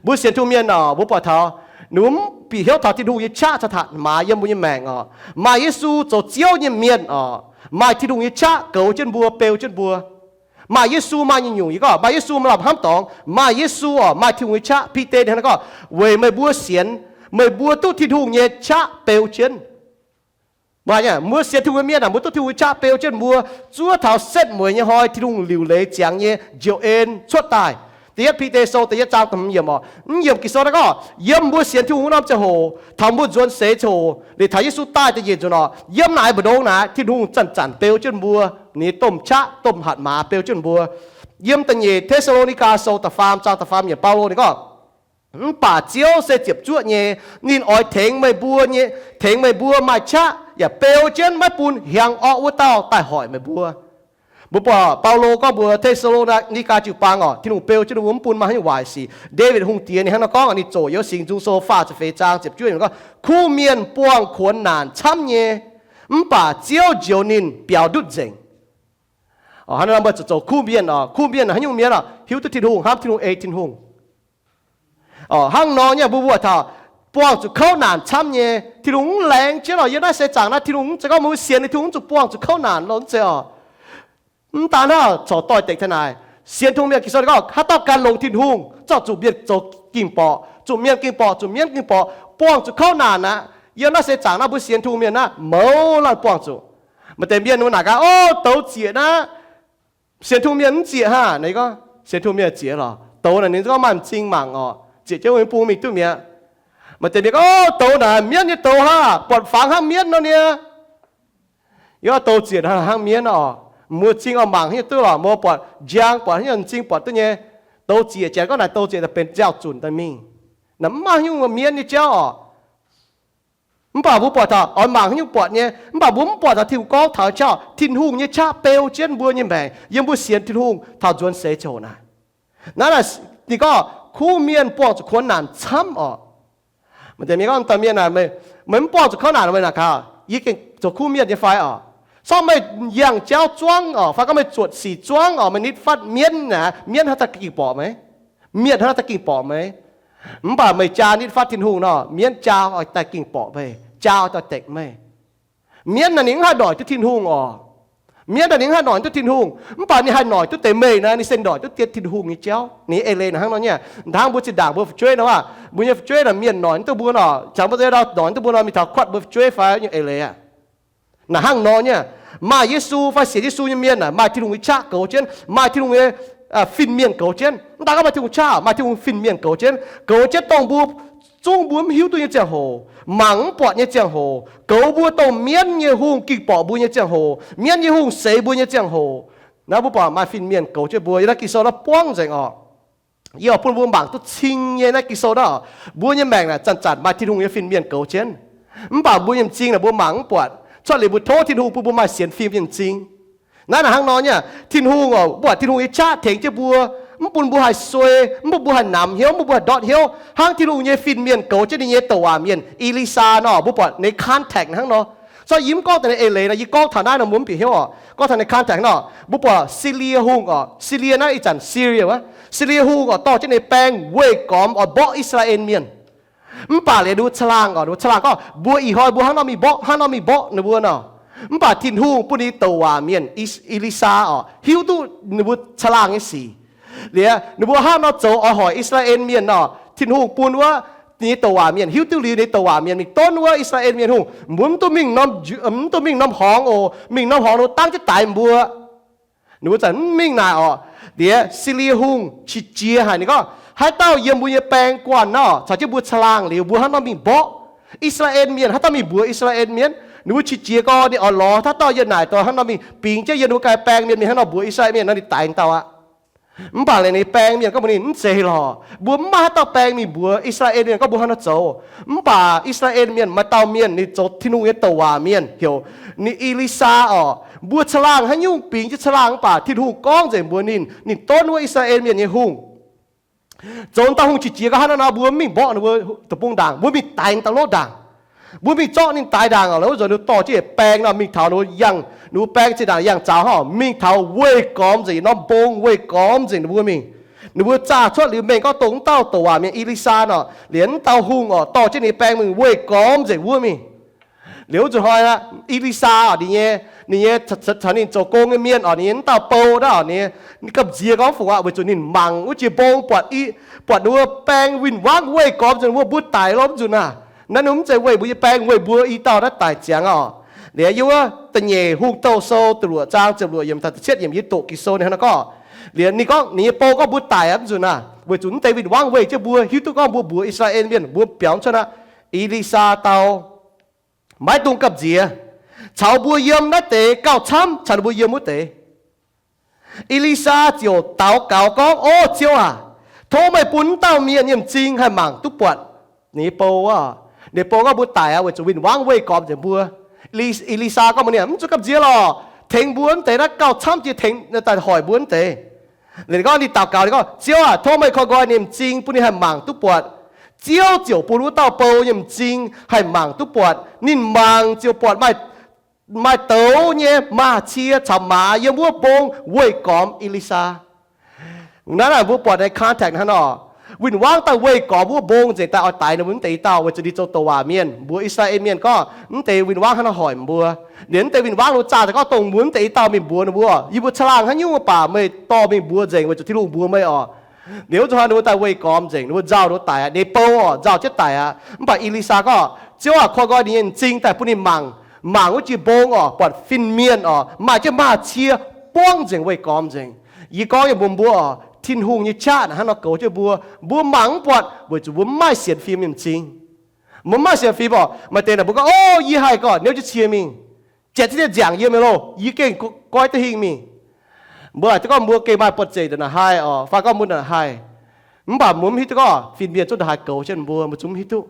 Mbuo sienx Tin-Hungh mienh oc, mbuo buatc taux ninh mbuo mv bieqc hnyouv taux Tin-Hungh nyei qaqv caux hatc maaz yiem mbuo nyei maengc oc. Maaih Yesu zoux Ziouv nyei mienh oc, maaih Tin-Hungh nyei qaqv goux jienv mbuo, beu jienv mbuo. Maaih Yesu maaih nyungc-nyungc, yie gorngv maaih Yesu maaih lamh hnamv dorngx, maaih Yesu oc, maaih Tin-Hungh nyei qaqv. Bide ninh gorngv, weic meih mbuo sienx, meih mbuo duqv Tin-Hungh nyei qaqv beu jienv. Maaih nyei, mbuo sienx Tin-Hungh nyei mienh aah, mbuo duqv Tin-Hungh nyei qaqv beu jienv mbuo, zuov taux setv mueiz nyei hnoi Tin-Hungh liuc leiz ziangx nyei njoux en cuotv daaih. Da'yietv Bide Sou da'yietv zaang da'hmz yiemc oc, mv yiemc Ging-Sou naaiv gorngv, yiem mbuo sienx Tin-Hungh wuov norm ziangh hoc, taux mbuo nzuonx seix ziangh hoc, liuz taux Yesu daaih da'nyeic nzunc oc, yiem naaic mbu'ndongx naaic Tin-Hungh zanc-zanc beu jienv mbuo, ninh nyei domh qaqv domh hatc maaz beu jienv mbuo. Yiem da'nyeic Te^saa^lo^ni^gaa Sou da'faam zaang da'faam yiemc Baulo ninh gorngv, mv baac Ziouv se ziepc zuoqv nyei, ninh oix tengx meih mbuo nyei, tengx meih mbuo maaih qaqv yaac beu jienv maiv bun hiaangx orqv wuov dauh daaih hoic meih mbuo. Mbuo buatc Baulo gorngv mbuox Te^saa^lo^ni^gaa jiu-baang oc, Tin-Hungh beu jienv ninh mbuo mv bun maaih haaix nyungc waaic sic. Ndaawitv Hungh Diex ninh hnangv nor gorngv, ninh zoqc yiem Singx Nzung Sou faah ziepc feix zaang ziepc juov yiemc gorngv, kuv mienh buangh kuonx naanc camv nyei, mv baac Ziouv njoux ninh biaux ndutv nzengc. Hnangv nor mbuo zuqc zoux kuv mienh oc. Kuv mienh haaix nyungc mienh oc? Hiuv duqv Tin-Hungh, hnamv Tin-Hungh, ei Tin-Hungh. Hnangv nor nyei mbuo mbuo taux buangh zuqc kouv naanc camv nyei, Tin-Hungh mv laengz jienv oc. Yiem naaiv seix zaangc naaiv Tin-Hungh mv zeiz gorngv mbuo sienx liuz Tin-Hungh mv zuqc buangh zuqc kouv naanc lorqc, mv zeiz oc. Mv daan hnangv, corc doix-dekc taux naaic, sienx Tin-Hungh mienh Ging-Sou gorngv, haaix dauh ganh longx Tin-Hungh, zorqv zuqc mienh zoux ging-borqc, zuqc mienh ging-borqc, zuqc mienv ging-borqc, buangh zuqc kouv naanc aqv. Yiem naaiv seix zaangc naaiv mbuo sienx Tin-Hungh mienh naaiv mouz laanh buangh zuqc. Maaih deix mienh wuov naaic gaax, o, douz zieqc naaiv, sienx Tin-Hungh mienh mv zieqc hnangv. Naaiv gorngv sienx Tin-Hungh mienh zieqc lorqc. Douz naaic ninh gorngv maaih m'zing mangc oc, zieqc jienv wuov bung mingh duqv mi'aqv. Maaih deix mienh gorngv, o, douz naaic mienv nyei douz hnangv, buatc fangx hnangv mienv nor nie. Yie douz zieqc hnangv mienv oc. Mbuo m'zing oix mangc haaix nyungc duqv lorqc, mbuo buatc njang buatc haaix nyungc m'zing buatc duqv nyei. Douz-ziec, janx gorngv naaic douz-ziec daaih benx nziaaux-zunc daaih mingh. Naaic mv maaih haaix nyungc mienh nyei jauv oc. Mv baac mbuo buatc taux oix mangc haaix nyungc buatc nyei, mv baac mbuo mv buatc taux Tin-Hungh gorngv taux qaqv, Tin-Hungh nyei qaqv beu jienv mbuo nyei maengc yiem mbuo sienx Tin-Hungh taux nzuonx seix ziangh hoc naaic. Naaiv, ninh gorngv kuv mienh buangh zuqc kuonx naanc camv oc. Maaih deix mienh gorngv, dauh mienh aah, meih mv buangh zuqc kuonx naanc meih naaic gaax, yie gengh zoux kuv mienh nyei fai oc? Sortv meih yangh jauv zuangv oc, fai gorngv meih zuotc sic zuangv oc, meih nitv fatv mienv naaic, mienv hnangv daaih ging borqc meih. Mienv hnangv daaih ging borqc meih. Mv baac meih jaa nitv fatv Tin-Hungh nor, mienv jaa oix daaih ging borqc meih, jaa oix daaih dekc meih. Mienv naaic ninh mv haih noic duqv Tin-Hungh oc. Mienv naaic ninh mv haih noic duqv Tin-Hungh, mv baac ninh haih noic duqv deix meih naaic, ninh se noic duqv deix Tin-Hungh nyei jauv. Ninh eix leiz naaic hnangv nor nyei. Hnangv mbuo zinh ndaangc mbuo fu'jueiv nor, mbuo nyei fu'jueiv naaic mienh noic duqv mbuo nor, caux mbuo za'gengh noic duqv mbuo nor, mingh taux kuatv mbuo fu'jueiv fai nyei eix leiz aqv. Naaic hnangv nor nyei. Maaih Yesu fai sienx Yesu nyei mienh naaic maaih Tin-Hungh nyei qaqv goux jienv, maaih Tin-Hungh nyei fin-mienh goux jienv. Mv daan gorngv maaih Tin-Hungh qaqv, maaih Tin-Hungh fin-mienh goux jienv, goux jienv dongh mbuo, zungv mbuo mv hiuv duqv nyei ziangh hoc, mangc mv buatc nyei ziangh hoc, goux mbuo dongh mienv nyei hungh ging borqc mbuo nyei ziangh hoc, mienv nyei hungh seix mbuo nyei ziangh hoc. Naaiv mbuo buatc maaih fin-mienh goux jienv mbuo yiem naaiv Ging-Sou naaiv buangv nzengc oc. Yie oix bun mbuo mangc duqv cing nyei naaiv Ging-Sou naaiv oc. Mbuo nyei maengc naaic zanc-zanc maaih Tin-Hungh nyei fin-mienh goux jienv. Mv baac mbuo nyei m'zing naaic mbuo mangc mv buatc. Cuotv liuz mbuo tov Tin-Hungh bun mbuo maaih sienx fim nyei m'zing. Naaiv naaic hnangv nor nyei, Tin-Hungh oc, mv buatc Tin-Hungh nyei qaqv tengx jienv mbuo, mv bun mbuo haih suei, mv bun mbuo haih namx hnyouv, mv bun mbuo haih ndortv hnyouv, hnangv Tin-Hungh nyei fin-mienh goux jienv ninh nyei douc waac mienh E^li^saa nor, mbuo buatc ninh context hnangv nor. So yie mv gorngv daaih naaiv eix leiz nor, yie gorngv taux naaiv nor mbuo mv bieqc hnyouv oc. Gorngv taux ninh context nor, mbuo buatc Silie hungh oc, Silie naaiv ih zanc Syria wuov, Silie hungh oc, dorh jienv ninh baeng weih gormx oix mborqv I^saa^laa^en mienh. Mv baac liuz ninh mbuo caangh laangh oc, ninh mbuo caangh laangh gorngv mbuo ih hnoi mbuo hnangv nor mingh mborqv, hnangv nor mingh mborqv ninh mbuo nor. Mv baac Tin-Hungh bun ninh douc waac mienh E^li^saa oc hiuv duqv ninh mbuo caangh laangh nyei sic. Liuz ninh mbuo hnangv nor zoux oix hoic I^saa^laa^en mienh nor, Tin-Hungh bun wuov ninh nyei douc waac mienh hiuv duqv liuz, ninh douc waac mienh mingh donv wuov I^saa^laa^en mienh hungh, mbuo mv duqv mingh norm, mv duqv mingh norm horngz oc. Mingh norm horngz ninh mbuo dangv jienv daix mbuo. Ninh mbuo zanc mv mingh naaic oc. Liuz Silie hungh qiex jiez haic, ninh gorngv, haaix dauh yiem mbuo nyei baeng guanh nor, caux jienv mbuo caangh laangh liuz, mbuo hnangv nor mingh mborqv I^saa^laa^en mienh, haaix dauh mingh mbuox I^saa^laa^en mienh. Ninh mbuo qiex jiez gorngv ninh oix lorz haaix dauh yiem naaic dorngx hnangv nor mingh bingx jienv yiem ninh mbuo ganh baeng mienh, mingh hnangv nor mbuox I^saa^laa^en mienh nor, ninh daix dauh aqv. Mv baac liuz ninh baeng mienh gorngv mbuox ninh, mv zeiz lorqc, mbuo mv maaih haaix dauh baeng mingh mbuox I^saa^laa^en mienh gorngv mbuo hnangv nor zoux. Mv baac I^saa^laa^en mienh maaih dauh mienh ninh zoux Tin-Hungh nyei douc waac mienh, heuc ninh E^li^saa oc. Mbuo caangh laangh haaix nyungc bingx jienv caangh laangh mv baac Tin-Hungh gorngv nzengc mbuox ninh, ninh donv wuov I^saa^laa^en mienh nyei hungh. Zoux dauh hungh qiex jiez gorngv hnangv nor nor, mbuo mv mingh mborqv ninh mbuo deic-bung ndaangc, mbuo mingh daix dauh lov ndaangc. Mbuo mingh zorqv ninh daix ndaangc oc. La'wuov nzunc ninh dorh jienv yietc baeng nor mingh taux ninh mbuo yangh, ninh mbuo baeng zinh ndaangc yangh zaux hnangv, mingh taux weih gormx nzengc norm mbong, weih gormx nzengc ninh mbuo mingh. Ninh mbuo zaah cuotv liuz mengh gorngv dongh wuov dauh douc waac mienh E^li^saa nor, liuz wuov dauh hungh oc dorh jienv ninh baeng mingh weih gormx nzengc wuov mingh. Liuz wuov nzunc hnoi aqv, E^li^saa oc, ninh nyei, ninh nyei caux ninh zoux gong nyei mienh oc, ninh nyei wuov dauh bou naaiv oc, ninh gamh nziex gorngv fungc aqv, weic zuqc ninh mangc wuov jiex mbong buatc, buatc ninh mbuo baeng win-wangv weih gormx nzengc wuov, mbuo daic lorqc mv nzunc naaic. Naaiv ninh mv zeiz weih mbuo nyei baeng, weih mbuo i dauh naaiv daic ziangx oc. Liuz yiem wuov da'nyeic Hungh Douh Sou da'luoqc zaang ziepc luoqc yiemc taux da'cietv yiemc yie doqc Ging-Sou ninh hnangv naaiv gorngv, liuz ninh gorngv ninh nyei bou gorngv mbuo daic aqv mv nzunc naaic, weic zuqc mv deix win-wangv weih jienv mbuo, hiuv duqv gorngv mbuo mbuox I^saa^laa^en mienh, mbuo biaux cuotv aqv. E^li^saa dau, maiv dungx gamh nziex. Caux mbuo yiem naaiv deix gauh camv caux ninh mbuo yiem wuov deix. E^li^saa ziouc daux gaux gorngv, O Ziouv aac, tov meih bun wuov dauh mienh nyei m'zing haih mangc duqv buatc ninh nyei bou oc. Ninh bou gorngv mbuo daic aqv, weic zuqc win-wangv weih gormx nzengc mbuo. E^li^saa gorngv mbuox ninh, Mv zuqc gamh nziex lorqc. Tengx mbuo wuov deix naaiv gauh camv jiex tengx daaih hoic mbuo wuov deix. Ninh gorngv, ninh daux gaux, ninh gorngv, Ziouv aac, tov meih koi nqoi ninh m'zing bun ninh haih mangc duqv buatc. Ziouv ziouc bun wuov dauh bou nyei m'zing haih mangc duqv buatc. Ninh mangc ziouc buatc maaih, maaih douz nyei maaz-cie caux maaz yiem wuov mbong weih gormx E^li^saa. Naaiv naaic mbuo buatc naaiv context hnangv nor, win-wangv daaih weih gormx wuov mbong nzengc daaih oix daix ninh mbuo wuov deix i dauh weic zuqc ninh zoux douc waac mienh mbuox I^saa^laa^en mienh gorngv, Mv deix win-wangv hnangv nor hoic mbuo. Liuz mv deix win-wangv ninh zaah daaih gorngv dongh mbuo wuov deix i dauh mingh mbuox ninh mbuo, Yie mbuo caangh laangh haaix nyungc baac meih dorh mingh mbuox nzengc weic zuqc Tin-Hungh mbuox meih oc. Liuz wuov zuqc hnoi ninh mbuo daaih weih gormx nzengc, ninh mbuo nzauh ninh mbuo daic aqv, ninh bou oc nzauh jienv daic aqv. Mv baac E^li^saa gorngv, Ziouv aac, koi nqoi ninh nyei m'zing daaih bun ninh mangc, mangc wuov jiex mbong oc, buatc fin-mienh oc, maaih jienv maaz-cie buangv nzengc weih gormx nzengc. Yie gorngv yiem mbuo, mbuo oc, Tin-Hungh nyei qaqv naaic hnangv nor goux jienv mbuo, mbuo mangc mv buatc weic zuqc mbuo mv maaih sienx fim nyei m'zing. Mbuo mv maaih sienx fim oc. Maaih deix naaic mbuo gorngv, O, yie haih gorqv niouv jienv cie mingh, janx zieqv nziangc yie mingh loh, yie gengh goiv duqv hingh mingh. Mbuo laaic duqv gorngv mbuo gengh maaih buoqc zeic ndongc naaic haih oc, fai gorngv mbuo ndongc naaic haih. Mv baac mbuo mv hiuv duqv gorngv fin-mienh zungv ndongc haaix goux jienv mbuo, mbuo zungv mv hiuv duqv.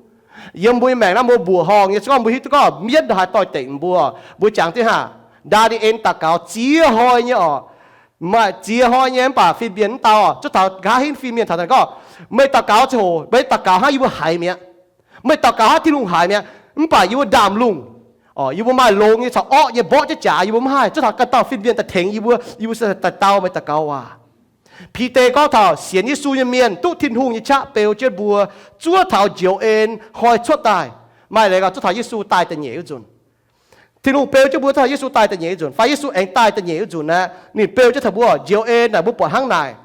Yiem mbuo nyei maengc naaiv mbuo mbuoqc horngh nyei, se gorngv mbuo hiuv duqv gorngv mienv ndongc haaix doix-dekc mbuo, mbuo jangx jienv haac, Ndaa^ni^en daux gaux ziex hnoi nyei oc. Maaih ziex hnoi nyei, mv baac fin-mienh mv dau oc. Zungv taux nqa'haav hingv fin-mienh taux daaih gorngv, meih daux gaux ziangh hoc, meih daux gaux hnangv yie mbuo haiz mi'aqv. Meih daux gaux hnangv Tin-Hungh haiz mi'aqv. Mv baac yie mbuo ndaamv-lungh, yie mbuo maaih longx nyei caux orqv nyei mborqv jienv jaax, yie mbuo mv haih. Zungv taux ganh dauh fin-mienh daaih tengx yie mbuo, yie mbuo se daaih dau meih daux gaux waac. Bide gorngv taux sienx Yesu nyei mienh duqv Tin-Hungh nyei qaqv beu jienv mbuo, zuov taux njoux en hnoi cuotv daaih. Maaih leiz gorngv zuov taux Yesu daaih da'nyeic wuov nzunc. Tin-Hungh beu jienv mbuo zuov taux Yesu daaih da'nyeic wuov nzunc, fai Yesu aengx daaih da'nyeic wuov nzunc aqv, ninh beu jienv taux mbuo njoux en naaic mbuo buatc hnangv naaic.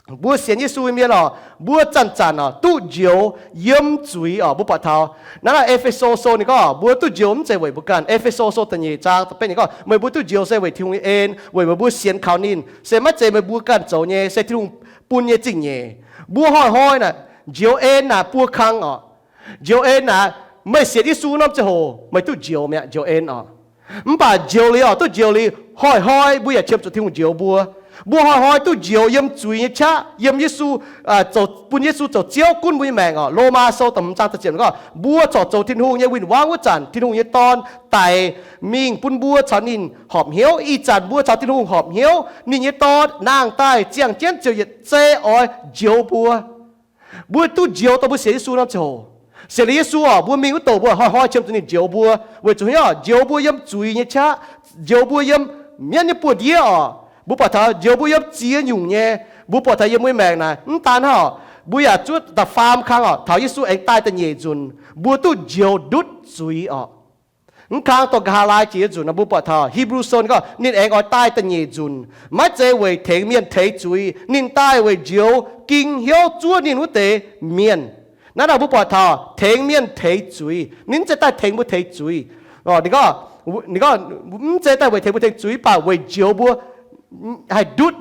Mbuo sienx Yesu nyei mienh oc, mbuo zanc-zanc oc duqv njoux yiem zuiz oc. Mbuo buatc taux naaiv E^fe^so Sou ninh gorngv mbuo duqv njoux mv zeiz weic mbuo ganh. E^fe^so Sou da'nyeic zaang da'betv ninh gorngv, meih mbuo duqv njoux se weic Tin-Hungh nyei en, weic meih mbuo sienx kaux ninh, se maiv zeiz meih mbuo ganh zoux nyei, se Tin-Hungh bun nyei zingh nyeic. Mbuo hnoi-hnoi naaic njoux en naaic buo kang oc. Njoux en naaic, meih sienx Yesu norm ziangh hoc meih duqv njoux mi'aqv, njoux en oc. Mv baac njoux liuz oc, duqv njoux liuz, hnoi-hnoi mbuo yaac qiemx zuqc Tin-Hungh njoux mbuo. Mbuo hnoi-hnoi duqv njoux yiem zuiz nyei qaqv, yiem Yesu, bun Yesu zoux Ziouv gunv mbuo nyei maengc oc. Lomaa Sou da'hmz zaang da'ziepc gorngv, mbuo corc zoux Tin-Hungh nyei win-wangv wuov zanc, Tin-Hungh nyei Dorn daic mingh bun mbuo caux ninh horpc hnyouv. Ih zanc mbuo caux Tin-Hungh horpc hnyouv, ninh nyei Dorn nangh daaih ziangh jienv ziouc yietc zei oix njoux mbuo. Mbuo duqv njoux dongh mbuo sienx Yesu norm ziangh hoc. Sienx liuz Yesu oc, mbuo mingh wuov douc mbuo hnoi-hnoi qiemx zuqc ninh njoux mbuo, weic zuqc hnyouv njoux mbuo yiem zuiz nyei qaqv, njoux mbuo yiem mienv nyei buoz-ndiev oc. Mbuo buatc taux njoux mbuo yiem ziex nyungc nyei. Mbuo buatc taux yiem mbuo nyei maengc naaic mv daan hnangv oc, mbuo yaac zuov da'faam kang oc, taux Yesu aengx daaih da'nyeic nzunc, mbuo duqv njoux ndutv zuiz oc. Mv kang dongh nqa'haav laai jiex nyei nzunc nor, mbuo buatc taux Hipv^lu Sou ninh gorngv ninh aengx oix daaih da'nyeic nzunc, maiv zeiz weic tengx mienh teix zuiz. Ninh daaih weic njoux ging hnyouv zuov ninh wuov deix mienh. Naaiv nor mbuo buatc taux tengx mienh teix zuiz, ninh mv zeiz daaih tengx mbuo teix zuiz. Ninh gorngv, ninh gorngv mv zeiz daaih weic tengx mbuo teix zuiz, mv baac weic njoux mbuo haih ndutv.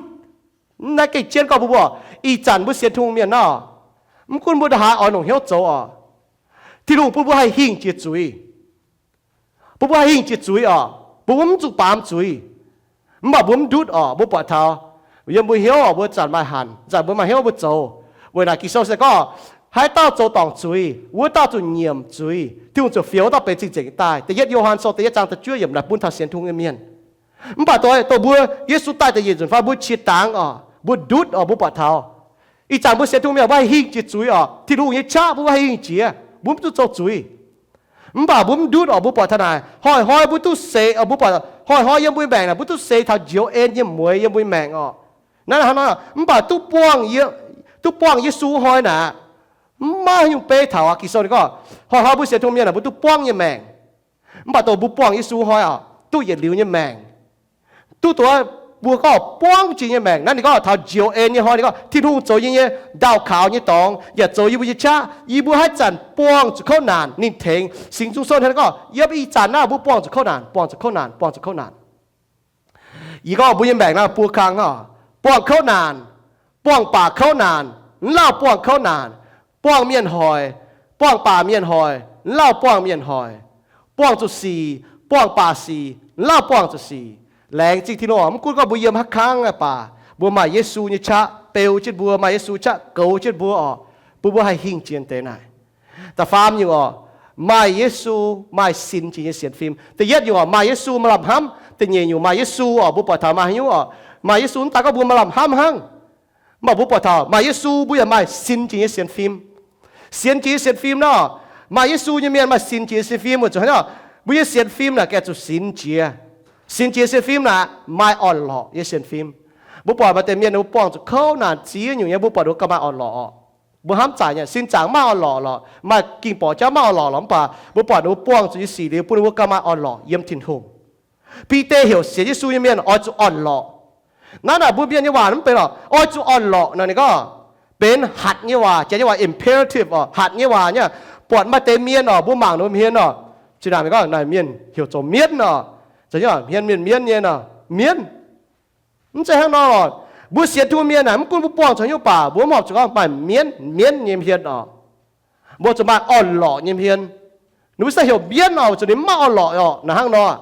Naaiv gengh jienv gorngv mbuo, mbuo ih zanc mbuo sienx Tin-Hungh mienh nor, mv gunv mbuo ndongc haaix oix longc hnyouv zoux oc, Tin-Hungh bun mbuo haih hingh jiex zuiz. Bun mbuo haih hingh jiex zuiz oc. Bun mbuo mv zuqc baamz zuiz. Mv baac mbuo mv ndutv oc. Mbuo buatc taux yiem mbuo hnyouv oc, mbuo zanc maaih hanc, zanc mbuo maaih hnyouv mbuo zoux. Weic naaic Ging-Sou se gorngv, haaix dauh zoux dorngc zuiz, wuov dauh zuqc nyiemc zuiz. Tin-Hungh ziouc fioux dauh benx cing-nzengc daaih. Da'yietv Yo^han Sou da'yietv zaang da'juov yiemc naaic bun taux sienx Tin-Hungh nyei mienh. Mv baac dongh, dongh mbuo Yesu daaih da'nyeic nzunc fai mbuo qiex dangx oc, mbuo ndutv oc, mbuo buatc taux ih zanc mbuo sienx Tin-Hungh mienh mbuo haih hingh jiex zuiz oc. Tin-Hungh nyei qaqv bun mbuo haih hingh jiex, mbuo mv zuqc zoux zuiz. Mv baac mbuo mv ndutv oc, mbuo buatc taux naaic, hnoi-hnoi mbuo duqv seix oc, mbuo buatc hnoi-hnoi yiem mbuo nyei maengc naaic, mbuo duqv seix taux njoux en nyei mueix yiem mbuo nyei maengc oc. Naaiv hnangv nor, mv baac duqv buangh, duqv buangh Yesu hnoi naaic, mv maaih nyungc beiv taux aqv. Ging-Sou ninh gorngv, hnoi-hnoi mbuo sienx Tin-Hungh mienh naaic, mbuo duqv buangv nyei maengc. Mv baac dongh mbuo buangh Yesu hnoi oc, duqv yietc liuz nyei maengc. Duqv dongh mbuo gorngv buangv jiex nyei maengc. Naaiv ninh gorngv taux njoux en nyei hnoi, ninh gorngv Tin-Hungh zoux yie nyei ndau-kaux nyei dorngx, yaac zoux yie mbuo nyei qaqv. Yie mbuo haaix zanc buangh zuqc kouv naanc, ninh tengx. Singx Nzung Sou hnangv gorngv, yiem ih zanc naaiv mbuo buangh zuqc kouv naanc, buangh zuqc kouv naanc, buangh zuqc kouv naanc. Yie gorngv mbuo nyei maengc naaiv buo kang oc, buangh kouv naanc, buangh baac kouv naanc, mv lauh buangh kouv naanc, buangh mienh hoic, buangh baac mienh hoic, mv lauh buangh mienh hoic, buangh zuqc sic, buangh baac sic, mv lauh buangh zuqc sic. Laengz zingh Tin-Hungh oc, mv gunv gorngv mbuo yiem haaix kangv baac, mbuo maaih Yesu nyei qaqv beu jienv mbuo, maaih Yesu qaqv goux jienv mbuo oc, bun mbuo haih hingh jiex deix naaic. Da'faam nyungc oc, maaih Yesu, maaih sin jiex nyei sienx fim. Da'yietv nyungc oc, maaih Yesu maaih lamh hnamv. Da'nyeic nyungc maaih Yesu oc, mbuo buatc taux maaih haaix nyungc oc, maaih Yesu mv daaih gorngv mbuo maaih lamh hnamv hnangv. Mv baac mbuo buatc taux maaih Yesu mbuo yaac maaih sin jiex nyei sienx fim. Sienx jiex nyei sienx fim nor, maaih Yesu nyei mienh maaih sin jiex nyei sienx fim weic zuqc hnangv nor, mbuo nyei sienx fim naaic gengh zuqc sinx jiex. Sinx jiex sienx fim naaic maaih orn-lorqc nyei sienx fim. Mbuo buatc maaih deix mienh mbuo buangh zuqc kouv naanc ziex nyungc nyei, mbuo buatc ninh mbuo gauh maaih orn-lorqc oc. Mbuo hnamv zaqc nyei, sin zaangc maaih orn-lorqc lorqc, maaih ging-borqc jauv maaih orn-lorqc lorqc, mv baac mbuo buangh zuqc nyei sic liuz bun ninh mbuo gauh maaih orn-lorqc yiem Tin-Hungh. Bide heuc sienx Yesu nyei mienh oix zuqc orn-lorqc. Naaiv naaic mbuo mienh nyei waac mv benx lorqc, oix zuqc orn-lorqc nor, ninh gorngv benx hatc nyei waac, jaax nyei waac imperative oc, hatc nyei waac nyei. Buatc maaih deix mienh oc, mbuo mangc ninh mbuo hmien oc, zinh ndaangc mienh gorngv naaic mienh heuc zoux mienv oc, hmien mienh mienv nyei nor, mienv. Mv zeiz hnangv nor lorqc. Mbuo sienx Tin-Hungh mienh naaic, mv gunv mbuo buangh zuqc haaix nyungc baac mbuo mv horpc zuqc gorngv maaih mienv, mienv nyei hmien oc. Mbuo zuqc maaih orn-lorqc nyei hmien. Ninh mbuo se heuc mienv oc, weic zuqc ninh mv maaih orn-lorqc oc, naaic hnangv nor.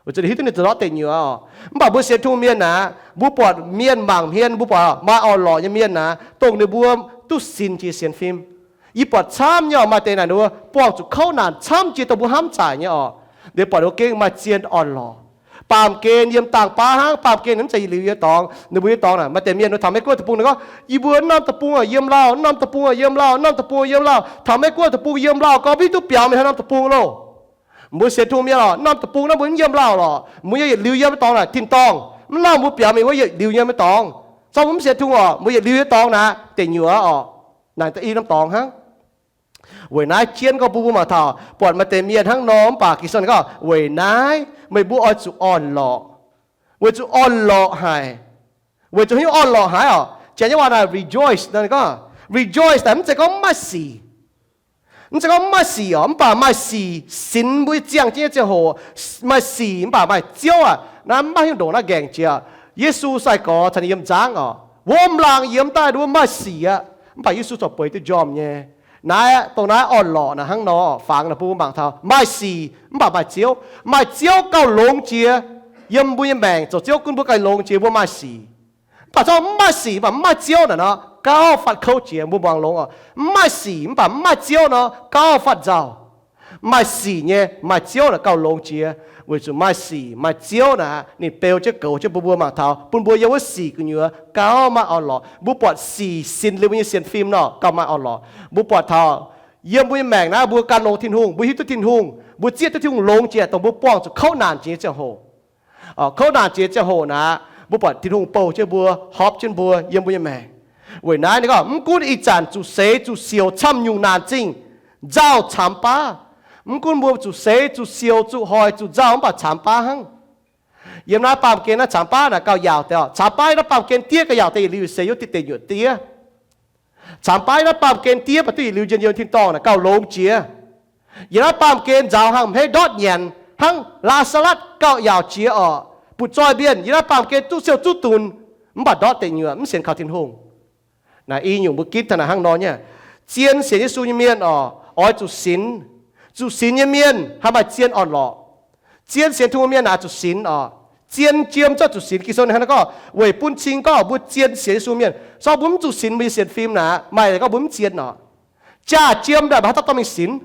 Weic zuqc ninh hiuv duqv ninh zoux ndortv deic nyuoqc oc. Mv baac mbuo sienx Tin-Hungh mienh naaic, mbuo buatc mienh mangc hmien, mbuo buatc maaih orn-lorqc nyei mienh naaic, dongh ninh mbuo duqv sinx jiex sienx fim. Yie buatc camv nyei oc, maaih deix naaic ninh mbuo buangh zuqc kouv naanc camv jiex dongh mbuo hnamv zaaic nyei oc. Ninh buatc ninh mbuo gengh maaih zien orn-lorqc. Baamh gen yiem dangh baav hnangv, baamh gen mv zeiz yietc liuz nyei dorngx. Ninh mbuo nyei dorngx naaic maaih deix mienh mbuo taux Meiv Guoqv deic-bung naaic gorngv, yie mbuo norm deic-bung yiem lauh, norm deic-bung yiem lauh, norm deic-bung yiem lauh, taux Meiv Guoqv deic-bung yiem lauh gorngv mv hiuv duqv biaux mingh haaix norm deic-bung loh. Mbuo sienx Tin-Hungh mienh oc, norm deic-bung naaiv mbuo mv yiem lauh lorqc, mbuo nyei yietc liuz yiem nyei dorngx naaic tin-dorngh. Mv lauh mbuo biaux mingh wuov yietc liuz yiem nyei dorngx. Zorqv mbuo mv sienx Tin-Hungh oc, mbuo yietc liuz nyei dorngx naaic deic nyuoqc oc. Naaic da'yietv norm dorngx hnangv. Weic naaiv jienv gorngv bun mbuo mangc taux buatc maaih deix mienh hnangv nor, mv baac Ging-Sou gorngv, weic naaiv meih mbuo oix zuqc orn-lorqc, weic zuqc orn-lorqc haic, weic zuqc hiuv orn-lorqc haic oc. Janx nyei waac naaic rejoice nor, ninh gorngv rejoice naaic mv zeiz gorngv mv maaih sic. Mv zeiz gorngv mv maaih sic oc, mv baac maaih sic sinx mbuo nyei ziangh jienv nyei ziangh hoc. Maaih sic mv baac maaih Ziouv aqv. Naaiv mv baac hiuv ndongc naaiv nqaengc jiex. Yesu sai-gorx caux ninh yiem nzangv oc, wuom laangh yiem daaih wuov maaih sic aqv, mv baac Yesu corc bueix duqv njormh nyei. Naaiv dongh naaiv orn-lorqc naaic hnangv nor, fangx naaic bun mbuo mangc taux maaih sic mv baac maaih Ziouv. Maaih Ziouv gauh longx jiex. Yiem mbuo nyei maengc zoux Ziouv gunv mbuo gauh longx jiex mbuo maaih sic. Mv baac zorqv mv maaih sic mv baac mv maaih Ziouv naaic nor, gauh fatv kouv jiex mbuo muangx longx oc. Mv maaih sic mv baac mv maaih Ziouv nor, gauh fatv nzauh. Maaih sic nyei maaih Ziouv naaic gauh longx jiex, weic zuqc maaih sic maaih Ziouv naaic ninh beu jienv goux jienv bun mbuo mangc taux bun mbuo yiem wuov sic gu'nyuoz gauh maaih orn-lorqc. Mbuo buatc sic sinx liuz mbuo nyei sienx fim nor gauh maaih orn-lorqc. Mbuo buatc taux yiem mbuo nyei maengc naaiv mbuo gan longx Tin-Hungh, mbuo hiuv duqv Tin-Hungh, mbuo zieqv duqv Tin-Hungh longx jiex dongh mbuo buangh zuqc kouv naanc jiex nyei ziangh hoc. Kouv naanc jiex ziangh hoc naaic, mbuo buatc Tin-Hungh bouh jienv mbuo, horpc jienv mbuo yiem mbuo nyei maengc. Weic naaiv ninh gorngv mv gunv ih zanc zuqc seix zuqc siouc camv nyungc naanc zingh, nzauh camx baav. Mv gunv mbuo zuqc seix zuqc siouc zuqc hoic zuqc nzauh mv baac camx baav hnangv. Yiem naaiv baamh gen naaiv camx baav naaic gauh yaauc deix oc. Camx baav naaiv baamh gen diev gauh yaauc deix, yietc liuz seix yuov diqv deic nyuoqc diev. Camx baav naaiv baamh gen diev baac duqv yietc liuz njien-youh tin-dorngh naaic gauh longx jiex. Yiem naaiv baamh gen nzaaux hnangv hmeiv ndortv nyanc hnangv Laa^saa^latv gauh yaauc jiex oc. Butv-zoih mienh yiem naaiv baamh gen duqv siou zuqv dunx, mv baac ndortv deic nyuoqc mv sienx kaux Tin-Hungh. Naaiv i nyungc mbuo ginv taux naaic hnangv nor nyei. Zien sienx Yesu nyei mienh oc, oix zuqc sinx. Zuqc sinx nyei mienh haih maaih zien orn-lorqc. Zien sienx Tin-Hungh mienh naaic zuqc sinx oc. Zien jiem zorqv zuqc sinx. Ging-Sou ninh hnangv naaiv gorngv, weic bun cing gorngv mbuo zien sienx Yesu mienh, se gorngv mbuo mv zuqc sinx mbuo nyei sienx fim naaic, maaih gorngv mbuo mv zien oc. Jaa jiem daaih haaix dauh dorh mingh sinx?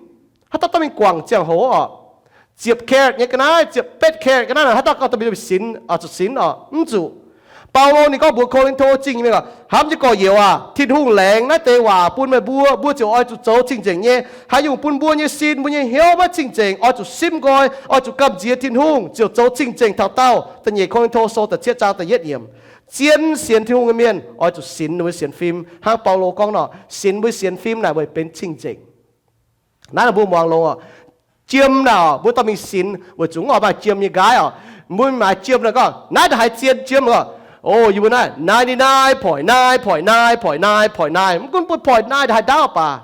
Haaix dauh dorh mingh guangc ziangh hoc oc? Ziepc karat nyei ga'naaiv, ziepc betv karat ga'naaiv naaic, haaix dauh dorh mingh sinx, zuqc sinx oc? Mv zuqc. Baulo ninh gorngv mbuox Ko^lin^to Zingh nyei mienh, hnamv nyei gorx-youz aac, Tin-Hungh laengz naaiv deix waac bun meih mbuo, mbuo ziouc oix zuqc zoux cing-nzengc nyei. Haaix nyungc bun mbuo nyei sin, mbuo nyei hnyouv maiv cing-nzengc, oix zuqc simv nqoi, oix zuqc gamh nziex Tin-Hungh ziouc zoux cing-nzengc taux daauh. Da'nyeic Ko^lin^to Sou da'cietv zaang da'yietv yiemc. Zien sienx Tin-Hungh nyei mienh oix zuqc sinx ninh mbuo sienx fim. Hnangv Baulo gorngv nor, sinx mbuo sienx fim naaic weic benx cing-nzengc. Naaiv mbuo muangx longx oc. Jiem naaic mbuo dorh mingh sinx weic zuqc mv oix maaih jiem nyei nqaiv oc. Mbuo maaiz jiem naaic gorngv, naaiv da'haiz zien jiem oc. O, yie mbuo naaiv ninety-nine point nine point nine point nine point nine, mv gunv mbuo point nine da'haiz ndaauv baac,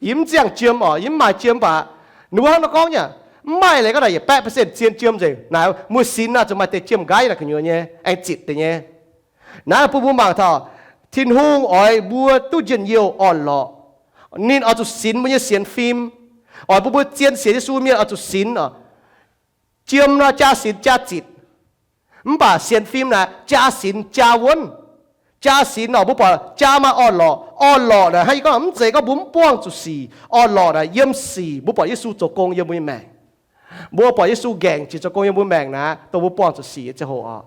yie mv ziangh jiem oc, yie mv maaih jiem baac. Ninh mbuo hnangv nor gorngv nyei. Mv maaih leiz gorngv naaic yietc baeqv percent zien jiem nzengc. Naaic mbuo sinx naaic zuqc maaih deix jiem nqaiv naaic gu'nyuoz nyei, aengx zitc deix nyei. Naaiv bun mbuo mangc taux Tin-Hungh oix mbuo duqv njien-youh orn-lorqc. Ninh oix zuqc sinx mbuo nyei sienx fim. Oix bun mbuo zien sienx Yesu mienh oix zuqc sinx oc. Jiem nor jaa sinx jaa zitc. Mv baac sienx fim naaic jaa sinx jaa wuonv. Jaa sinx oc, mbuo buatc jaa maaih orn-lorqc. Orn-lorqc naaic hnangv yie gorngv, mv zeiz gorngv mbuo mv buangh zuqc sic. Orn-lorqc naaic yiem sic mbuo buatc Yesu zoux gong yiem mbuo nyei maengc. Mbuo buatc Yesu nqaengc jiex zoux gong yiem mbuo maengc naaic, dongh mbuo buangh zuqc sic nyei ziangh hoc oc.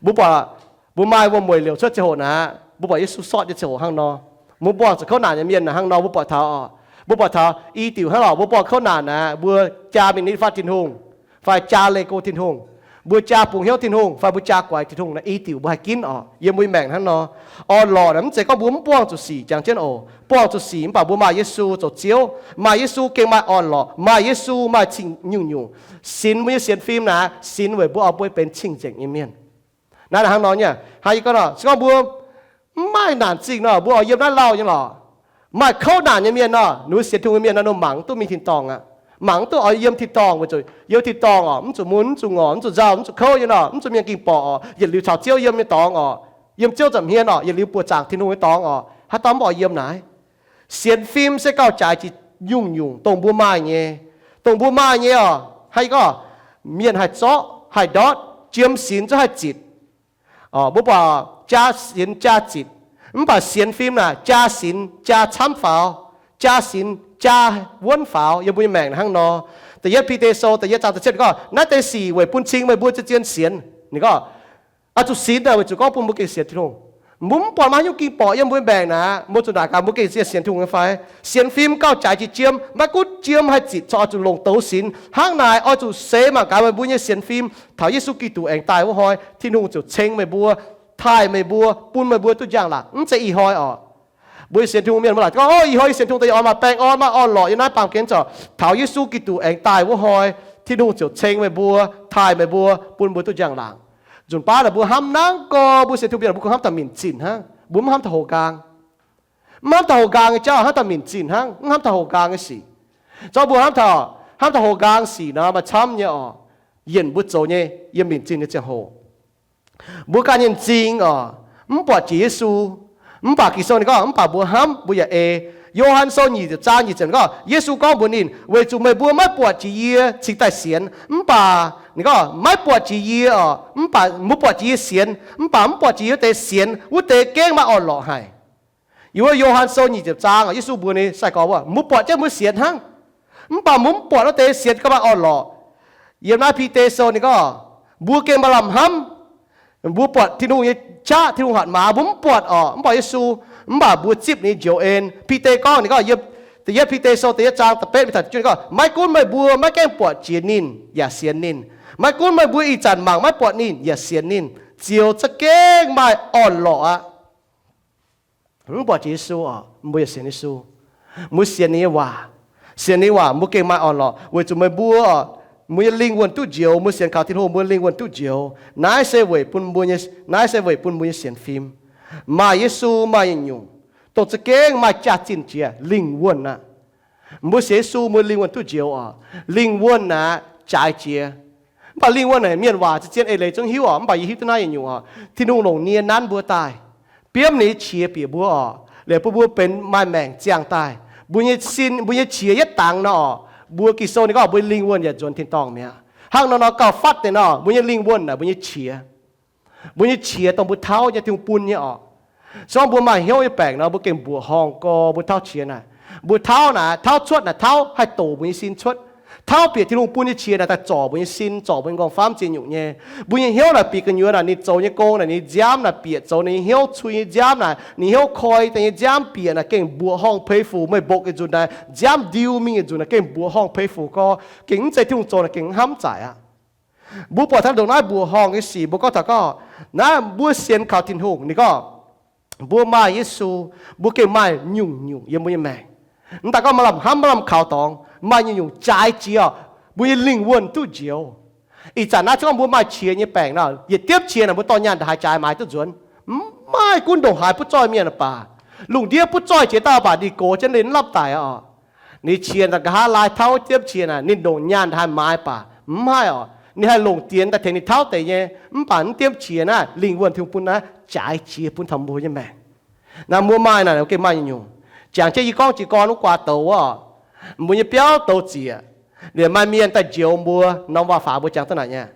Mbuo buatc mbuo maaih wuom-mueic liouc cuotv ziangh hoc naaic, mbuo buatc Yesu sortv nyei ziangh hoc hnangv nor. Mbuo buangh zuqc kouv naanc nyei mienh naaic hnangv nor, mbuo buatc taux oc. Mbuo buatc taux i diuc hnangv lorqc, mbuo buangh kouv naanc naaic, mbuo jaa mingh nitv fatv Tin-Hungh, fai jaa leih go Tin-Hungh, mbuo jaa bungx hnyouv Tin-Hungh, fai mbuo jaa guaix Tin-Hungh naaic, i diuc mbuo haih ginv oc. Yiem mbuo nyei maengc hnangv nor, orn-lorqc naaic mv zeiz gorngv mbuo mv buangh zuqc sic jangx jienv oc. Buangh zuqc sic mv baac mbuo maaih Yesu zoux Ziouv, maaih Yesu gengh maaih orn-lorqc, maaih Yesu maaih cing nyungc-nyungc. Sinx mbuo nyei sienx fim naaic, sinx weic mbuo oix mbuo benx cing-nzengc nyei mienh. Naaiv hnangv nor nyei, hnangv yie gorngv nor, se gorngv mbuo mv maaih naanc zingh nor, mbuo oix yiem naaiv lauh nyei lorqc. Maaih kouv naanc nyei mienh nor, ninh mbuo sienx Tin-Hungh nyei mienh nor, ninh mbuo mangc mv duqv mingh tin-dorngh aqv. Mangc mv duqv oix yiem tin-dorngh weic zuqc yiem tin-dorngh oc, mv zuqc mun, mv zuqc ngorc, mv zuqc nzauh, mv zuqc kouv nyei nor, mv zuqc mienh gengh borqc oc, yietc liuz caux Ziouv yiem nyei dorngx oc, yiem Ziouv nza'hmien oc, yietc liuz buoqc zaangc Tin-Hungh nyei dorngx oc, haaix dauh mv oix yiem naaic? Sienx fim se gauh jaaix jiex nyungc-nyungc dongh mbuo maaih nyei. Dongh mbuo maaih nyei oc, hnangv yie gorngv, mienh haih zorqv, haih ndortv, jiem sinx zungv haih zitc. Mbuo buatc jaa sinx jaa zitc, mv baac sienx fim naaic jaa sinx jaa camv faaux, jaa sinx jaa wuonv faaux. Yiem mbuo nyei maengc hnangv nor. Da'yietv Bide Sou da'yietv zaang da'cietv gorngv, naaiv deix sic weic bun cing meih mbuo zien-zien sienx. Ninh gorngv, oix zuqc sinx naaic weic zuqc gorngv bun mbuo gengh sienx Tin-Hungh. Mbuo mv buatc maaih haaix nyungc ging borqc yiem mbuo nyei maengc naaic, mbuo zuqc naaic gaax mbuo gengh zien sienx Tin-Hungh nyei fai? Sienx fim gauh jaaix jiex jiem, maiv gunv jiem haih zitc, corc oix zuqc longc douz sinx. Hnangv naaic oix zuqc seix mangc gaax meih mbuo nyei sienx fim taux Yesu Giduc aengx daaih wuov hnoi, Tin-Hungh ziouc ceng meih mbuo, taaih meih mbuo, bun meih mbuo duqv njang-laangc. Mv zeiz ih hnoi oc. Mbuo sienx Tin-Hungh mienh mbuo laaic gorngv, o, ih hnoi yie sienx Tin-Hungh daaih yie oix maaih baengh orn, maaih orn-lorqc yiem naaiv baamh gen corc. Taux Yesu Giduc aengx daaih wuov hnoi, Tin-Hungh ziouc ceng meih mbuo, taaih meih mbuo, bun mbuo duqv njang-laangc. Nzunc baav naaic mbuo hnamv nangv gorx mbuo sienx Tin-Hungh mienh mbuo kungx hnamv taux minc zinh hnangv, mbuo mv hnamv taux houx nqaang. Mv hnamv taux houx nqaang nyei jauv, hnamv taux minc zinh hnangv, mv hnamv taux houx nqaang nyei sic. Zorqv mbuo hnamv taux, hnamv taux houx nqaang sic nor, maaih camv nyei oc. Yienc mbuo zoux nyei yiem minc zinh nyei ziangh hoc, mbuo ganh nyei m'zing oc, mv buatc jiex Yesu. Mv baac Ging-Sou ninh gorngv, mv baac mbuo hnamv mbuo yaac ei. Yo^han Sou nyic ziepc zaang nyic ziepc gorngv, Yesu gorngv mbuox ninh, weic zuqc meih mbuo maiv buatc jiex yie cingx daaih sienx. Mv baac ninh gorngv, maiv buatc jiex yie oc, mv baac mbuo buatc jiex yie sienx. Mv baac mv buatc jiex yie wuov deix sienx, wuov deix gengh maaih orn-lorqc haic. Yiem wuov Yo^han Sou nyic ziepc zaang, Yesu mbuox ninh sai-gorx wuov, mbuo buatc jienv mbuo sienx hnangv. Mv baac mbuo mv buatc wuov deix sienx gauh maaih orn-lorqc. Yiem naaiv Bide Sou ninh gorngv, mbuo gengh maaih lamh hnamv. Mbuo buatc Tin-Hungh nyei qaqv, Tin-Hungh hatc maaz, mbuo mv buatc oc, mv buatc Yesu, mv baac mbuo zipv ninh njoux en. Bide gorngv, ninh gorngv, da'yietv Bide Sou da'yietv zaang da'betv mingh taux da'juov ninh gorngv, maiv gunv meih mbuo maiv gaengh buatc jiex ninh yaac sienx ninh. Maiv gunv meih mbuo ih zanc mangc maiv buatc ninh yaac sienx ninh, ziouc za'gengh maaih orn-lorqc aqv. Mv buatc jiex Yesu oc, mbuo yaac sienx Yesu. Mbuo sienx ninh nyei waac. Sienx ninh nyei waac mbuo gengh maaih orn-lorqc weic zuqc meih mbuo, mbuo nyei lingh wuonh duqv njoux, mbuo sienx kaux Tin-Hungh mbuo lingh wuonh duqv njoux. Naaiv se weic bun mbuo nyei, naaiv se weic bun mbuo nyei sienx fim. Maaih Yesu maaih nyungc-nyungc, dongh za'gengh maaih jaax-zinh jiex lingh wuonh aqv. Mbuo sienx Yesu mbuo lingh wuonh duqv njoux oc. Lingh wuonh naaic jaaix jiex. Mv baac lingh wuonh naaic mienh waac zien-zien eix leiz zungv hiuv oc, mv baac yie hiuv duqv naaiv nyungc-nyungc oc. Tin-Hungh longc nie nanv mbuo daaih, biomv ninh nyei qiex bieqc mbuo oc, liuz bun mbuo benx maaih maengc ziangh daaih. Mbuo nyei sin, mbuo nyei qiex yietv dangx nor oc, mbuo Ging-Sou ninh gorngv mbuo lingh wuonh yaac nzuonx tin-dorngh mi'aqv. Hnangv nor nor gauh fatv deix nor, mbuo nyei lingh wuonh naaic mbuo nyei qiex, mbuo nyei qiex dongh mbuo tauv nyei, Tin-Hungh bun nyei oc. Se gorngv mbuo maaih hnyouv nyei baengc nor, mbuo gengh mbuoqc horngh gorx mbuo tauv qiex naaic. Mbuo tauv naaic, tauv cuotv naaic, tauv haih doqc mbuo nyei sin cuotv. Tauv bieqc Tin-Hungh bun nyei qiex naaic daaih zorc mbuo nyei sin, zorc mbuo nyei nqorngv-famv ziex nyungc nyei. Mbuo nyei hnyouv naaic bieqc gu'nyuoz naaic ninh zoux nyei gong naaic ninh nziaamv naaic bieqc zoux ninh nyei nziaamv naaic, ninh hnyouv koi daaih nyei nziaamv bieqc naaic gengh mbuoqc horngh peix fuc, meih mbopv yietc nzunc naaic nziaamv ndiu mingh yietc nzunc naaic gengh mbuoqc horngh peix fuc gorx. Gengh mv zeiz Tin-Hungh zoux naaic gengh hnamv zaic aqv. Mbuo buatc taux ndongc naaiv mbuoqc horngh nyei sic, mbuo gorngv taux gorngv naaiv mbuo sienx kaux Tin-Hungh ninh gorngv, mbuo maaih Yesu, mbuo gengh maaih nyungc-nyungc yiem mbuo nyei maengc. Mv daaih gorngv maaih lamh hnamv, maaih lamh kaux dorngx, maaih nyungc-nyungc jaaix jiex oc, mbuo nyei lingh wuonh duqv njoux. Ih zanc naaiv se gorngv mbuo maaih qiex nyei baengc nor, yietc diemv qiex naaic mbuo dorh nyaanh ndongc haaix jaaix maaiz duqv nzuonx? Mv maaih, gunv ndongc haaix butv zoih mienh baac, lungh ndiev butv zoih jiex dauh baac ninh gox jienv liuz mv lamh daic oc. Ninh qiex naaic nqa'haav laai tauv diemv qiex naaic, ninh ndongc nyaanh ndongc haaix maaiz baac mv haih oc. Ninh haih longc dienx daaih tengx ninh tauv deix nyei. Mv baac mv diemv qiex naaiv lingh wuonh Tin-Hungh bun naaiv jaaix jiex bun taux mbuo nyei maengc. Naaiv mbuo maaih naaic gengh maaih nyungc-nyungc. Jangx jienv yie gorngv jiez gorn wuov guaa douz oc, mbuo nyei biauv douz zieqc, liemh maaih mienh daaih njoux mbuo, norm waac-faax mbuo jangx duqv naaic nyei.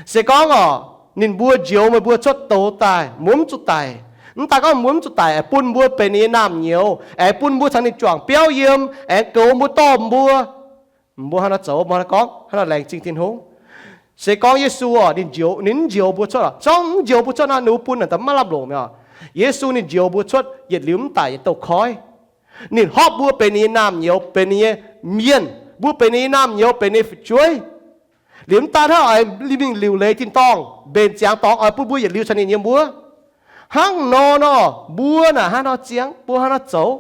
Se gorngv oc, ninh mbuo njoux meih mbuo cuotv douz daaih, mbuo mv zuqc daic. Mv daaih gorngv mbuo mv zuqc daic, aengx bun mbuo benx ninh nyei naamh nyouz, aengx bun mbuo caux ninh juangc biauv yiem, aengx goux mbuo dorh mbuo. Mbuo hnangv nor zoux, mbuo hnangv nor gorngv, hnangv nor laengz zingh Tin-Hungh. Se gorngv Yesu oc, ninh njoux, ninh mv njoux mbuo cuotv oc, se gorngv mv njoux mbuo cuotv nor, ninh mbuo bun naaic daaih maiv lamh longc mi'aqv. Yesu ninh njoux mbuo cuotv yietc liuz mv daic yietc douz-koiv. Ninh hopv mbuo benx ninh nyei naamh nyouz, benx ninh nyei mienh, mbuo benx ninh nyei naamh nyouz, benx ninh nyei fu'jueiv. Liuz mv daan hnangv oix mingh liuc leiz tin-dorngh, mbenc ziangx dorngx oix bun mbuo yietc liuz caux ninh yiem wuov. Hnangv nor nor, mbuo naaic hnangv nor ziangh, mbuo hnangv nor zoux.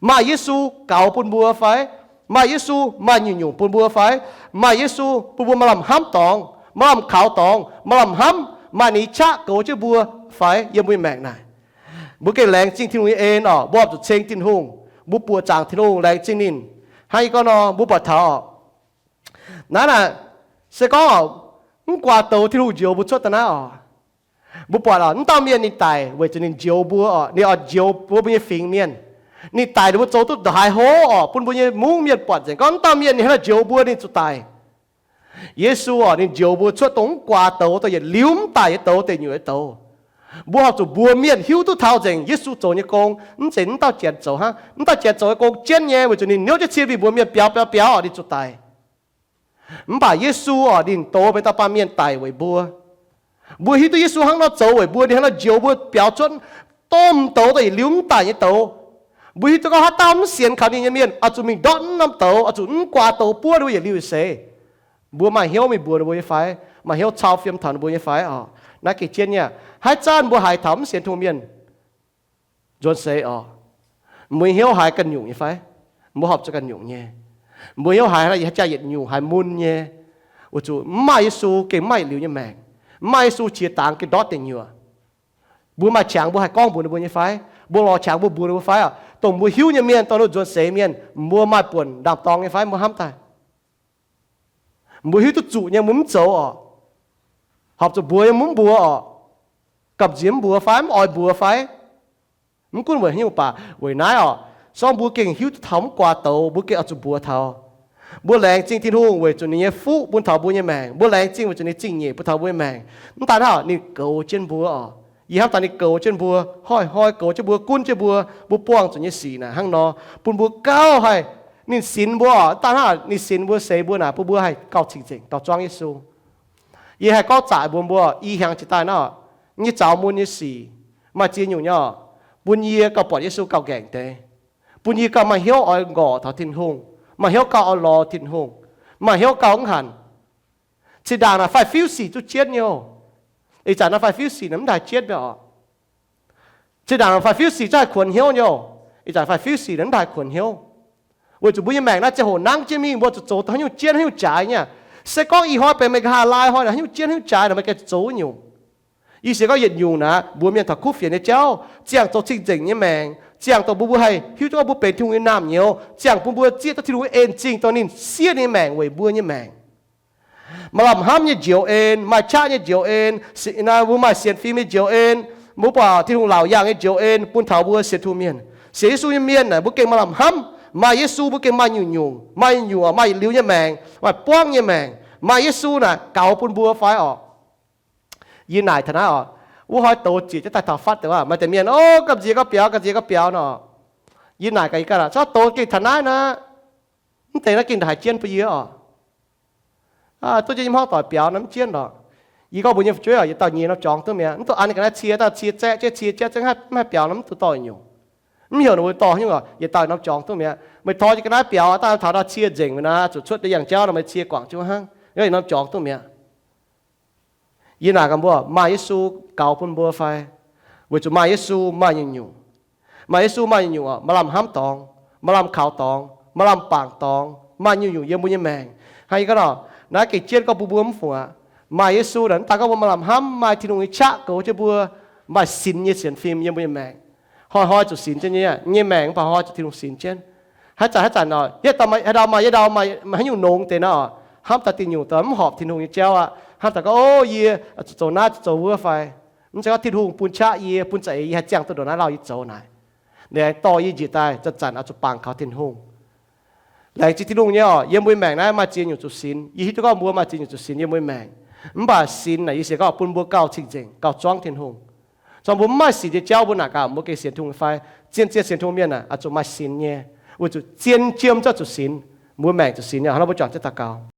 Maaih Yesu gaux bun mbuo fai? Maaih Yesu maaih nyungc-nyungc bun mbuo fai? Maaih Yesu bun mbuo maaih lamh hnamv dorngx, maaih lamh kaux dorngx, maaih lamh hnamv, maaih ninh nyei qaqv goux jienv mbuo fai yiem mbuo nyei maengc naaic? Mbuo gengh laengz zingh Tin-Hungh nyei en oc. Mbuo oix zuqc ceng Tin-Hungh, mbuo buoqc zaangc Tin-Hungh, laengz zingh ninh. Hnangv yie gorngv nor, mbuo buatc taux oc, naaiv naaic, se gorngv oc, mv guaax douz Tin-Hungh njoux mbuo cuotv daaih naaiv oc, mbuo buatc oc, mv dauh mienh ninh daic weic zuqc ninh njoux mbuo oc, ninh oix njoux mbuo, mbuo nyei fingx mienh. Ninh daic ninh mbuo zoux duqv ndongc haaix hov oc, bun mbuo nyei mungv mienh buatc nzengc gorngv mv dauh mienh ninh hnangv naaiv njoux mbuo ninh zuqc daic. Yesu orqc, ninh njoux mbuo cuotv dongh mv guaax douz, dongh yietc liuz mv daic nyei douz, deic nyuoqc nyei douz. Mbuo horpc zuqc mbuox mienh hiuv duqv taux nzengc Yesu zoux nyei gong, mv zeiz mv dauh janx zoux hnangv. Mv dauh janx zoux nyei gong jienv nyei, weic zuqc ninh hnyouv jienv cie mingh mbuox mienh biaux biaux biaux orqc, ninh zuqc daic. Mv baac Yesu orqc, ninh douz benx dauh baamh mienh daic weic mbuo. Mbuo hiuv duqv Yesu hnangv nor zoux weic mbuo, ninh hnangv nor njoux mbuo biaux cuotv domh douz daaih yietc liuz mv daic nyei douz. Mbuo hiuv duqv gorngv haaix dauh mv sienx kaux ninh nyei mienh oix zuqc mingh ndortv mv norm douz, oix zuqc mv guaax douz buov ninh mbuo yietc liuz yietc seix. Mbuo maaih hnyouv mingh mbuox ninh mbuo nyei fai? Maaih hnyouv cau fiem taux ninh mbuo nyei fai orqc? Naaiv gengh jienv nyei aqv. Haaix zanc mbuo haiz taux mv sienx Tin-Hungh mienh nzuonx seix orqc, mbuo nyei hnyouv haiz ganh nyungc nyei fai? Mbuo horpc zuqc ganh nyungc nyei. Mbuo hnyouv haiz jaa yietc nyungc, haiz mun nyei, weic zuqc mv maaih Yesu gengh mv maaih yietc liuz nyei maengc. Mv maaih Yesu qiex dangx gengh ndortv deic nyuoqc. Mbuo maaih qangx mbuo haih gorngv mbuox ninh mbuo nyei fai? Mbuo lorz qangx mbuo mbuox ninh mbuo fai orqc? Dongh mbuo hiuv nyei mienh, dongh ninh nzuonx seix mienh, mbuo maaih buonc ndaam-dorng nyei fai? Mbuo hnamv daaih, mbuo hiuv duqv zuqc nyei mbuo mv zoux orqc? Horpc zuqc mbuox nyei mbuo mv mbuox orqc? Gamh nziex mv mbuox fai? Mv oix mbuox fai? Mv gunv weic haaix nyungc baac weic naaiv orqc, sorng mbuo gengh hiuv duqv taux mv guaax douz, mbuo gengh oix zuqc mbuox taux. Mbuo laengz zingh Tin-Hungh weic zuqc ninh nyei fuqv bun taux mbuo nyei maengc. Mbuo laengz zingh weic zuqc ninh zingh nyeic bun taux mbuo nyei maengc. Mv daan hnangv, ninh goux jienv mbuo orqc. Yie hnamv daaih ninh goux jienv mbuo, hnoi-hnoi goux jienv mbuo, gunv jienv mbuo, mbuo buangh zuqc nyei sic naaic hnangv nor, bun mbuo gauh haih, ninh sinx mbuo orqc. Mv daan hnangv, ninh sinx mbuo, seix mbuo naaic, bun mbuo haih gauh cing-nzengc gauh zuangv Yesu. Yie haih gorngv zaqc mbuox mbuo, i hnyangx jiex daaih naaiv, nyei zaux mun nyei sic maaih ziex nyungc nyei orqc, bun yie gauh buatc Yesu gauh nqaengc deix, bun yie gauh maaih hnyouv oix nqorqc taux Tin-Hungh, maaih hnyouv gauh oix lorz Tin-Hungh, maaih hnyouv gauh mv hanc. Zinh ndaangc naaic faix-fiuv sic zuqv jienv nyei oc. Ih zanc naaiv faix-fiuv sic naaic mv haih jienv mi'aqv orqc. Zinh ndaangc faix-fiuv sic zungv haih kuonx hnyouv nyei oc. Ih zanc faix-fiuv sic naaic mv haih kuonx hnyouv, weic zuqc mbuo nyei maengc naaiv ziangh hoc nangv jienv mingh, mbuo zuqc zoux dongh haaix nyungc jienv haaix nyungc jaaix nyei. Se gorngv ih hnoi benx meih nqa'haav laai hnoi naaic, haaix nyungc jienv haaix nyungc jaaix naaic, meih gengh zuqc zoux wuov nyungc. Yie sienx gorngv yietc nyungc naaic, mbuo mienh taux kuv fienx nyei jauv, ziangh zoux cing-nzengc nyei maengc, ziangh dongh mbuo, mbuo haih hiuv duqv gorngv mbuo benx Tin-Hungh nyei naamh nyouz, ziangh bun mbuo zieqv duqv Tin-Hungh nyei en-zingh dongh ninh siev ninh nyei maengc weic mbuo nyei maengc. Maaih lamh hnamv nyei njoux en, maaih qaqv nyei njoux en, mbuo maaih sienx fim nyei njoux en, mbuo buatc Tin-Hungh laauc yaangh nyei njoux en bun taux mbuo sienx Tin-Hungh mienh. Sienx Yesu nyei mienh naaic, mbuo gengh maaih lamh hnamv, maaih Yesu mbuo gengh maaih nyungc-nyungc, maaih nyungc-nyungc, maaih yietc liuz nyei maengc, maaih buangv nyei maengc. Maaih Yesu naaic gaux bun mbuo fai orqc? Yie naaic taux naaiv orqc, wuov hnoi douz ziec jienv daaih taux fatv deix waac, maaih deix mienh, o, gamh nziex gauh biaux, gamh nziex gauh biaux nor. Yie naaic gaax yie ganh, corc douz gengh taux naaiv nor, mv deix naaiv gengh haiz jienv bun yie orqc. Duqv jienv nyei hmuangv doic biaux nor mv jienv lorqc. Yie gorngv mbuox nyei fu'jueiv orqc, yietc dauh nyeic norm jorngx duqv mi'aqv, mv duqv an ninh ga'naaiv cie, dauh cie zaeqv jienv cie jienv mv haih biaux nor mv duqv dorh nyungc. Mv heuc ninh mbuo dorh nyungc orqc, yietc dauh norm jorngx duqv mi'aqv. Meih tor jienv ga'naaiv biaux, dauh taux dauh cie nzengc mi'aqv, zuqc cuotv deix yangh jauv nor meih cie guangc jienv hnangv, yietc norm jorngx duqv mi'aqv. Yie naaic gaax mbuo, maaih Yesu gaux bun mbuo fai? Weic zuqc maaih Yesu maaih nyungc-nyungc. Maaih Yesu maaih nyungc-nyungc orqc, maaih lamh hnamv dorngx, maaih lamh kaux dorngx, maaih lamh bangc dorngx, maaih nyungc-nyungc yiem mbuo nyei maengc. Hnangv yie gorngv nor, naaiv gengh jienv gorngv bun mbuo mv fungc aqv. Maaih Yesu naaic, mv daan gorngv mbuo maaih lamh hnamv, maaih Tin-Hungh nyei qaqv goux jienv mbuo, maaih sinx nyei sienx fim yiem mbuo nyei maengc. Hnoi-hnoi zuqc sinx jienv nyei, nyei maengc mv baac hnoi-hnoi zuqc Tin-Hungh sinx jienv. Haaix zanc haaix zanc nor, haaix dauh maaih, haaix dauh maaih, maaih haaix nyungc nongx deix nor, hnamv daaih dingh nyungc daaih mv horpc Tin-Hungh nyei jauv aqv. Hnamv daaih gorngv, o, yie zuqc zoux naaiv, zuqc zoux wuov fai? Mv zeiz gorngv Tin-Hungh bun qaqv yie, bun za'eix yie haih ziangh duqv ndongc naaiv lauh yie zoux naaic. Ninh aengx dorh yie njiec daaih zanc-zanc oix zuqc bangc kaux Tin-Hungh. Laengz zingh Tin-Hungh nyei orqc, yiem mbuo nyei maengc naaiv maaih ziex nyungc zuqc sinx. Yie hiuv duqv gorngv mbuo maaih ziex nyungc zuqc sinx yiem mbuo nyei maengc. Mv baac sinx naaic yie sienx gorngv bun mbuo gauh cing-nzengc, gauh zuangv Tin-Hungh. Cong mbuo mv maaih sinx nyei jauv mbuo naaic gaax mbuo gengh sienx Tin-Hungh fai? Zien-zien sienx Tin-Hungh mienh aeqv, oix zuqc maaih sinx nyei, weic zuqc zien jiem zuqc sinx, mbuo maengc zuqc sinx nyei. Hnangv nor mbuo juangc jienv daux gaux.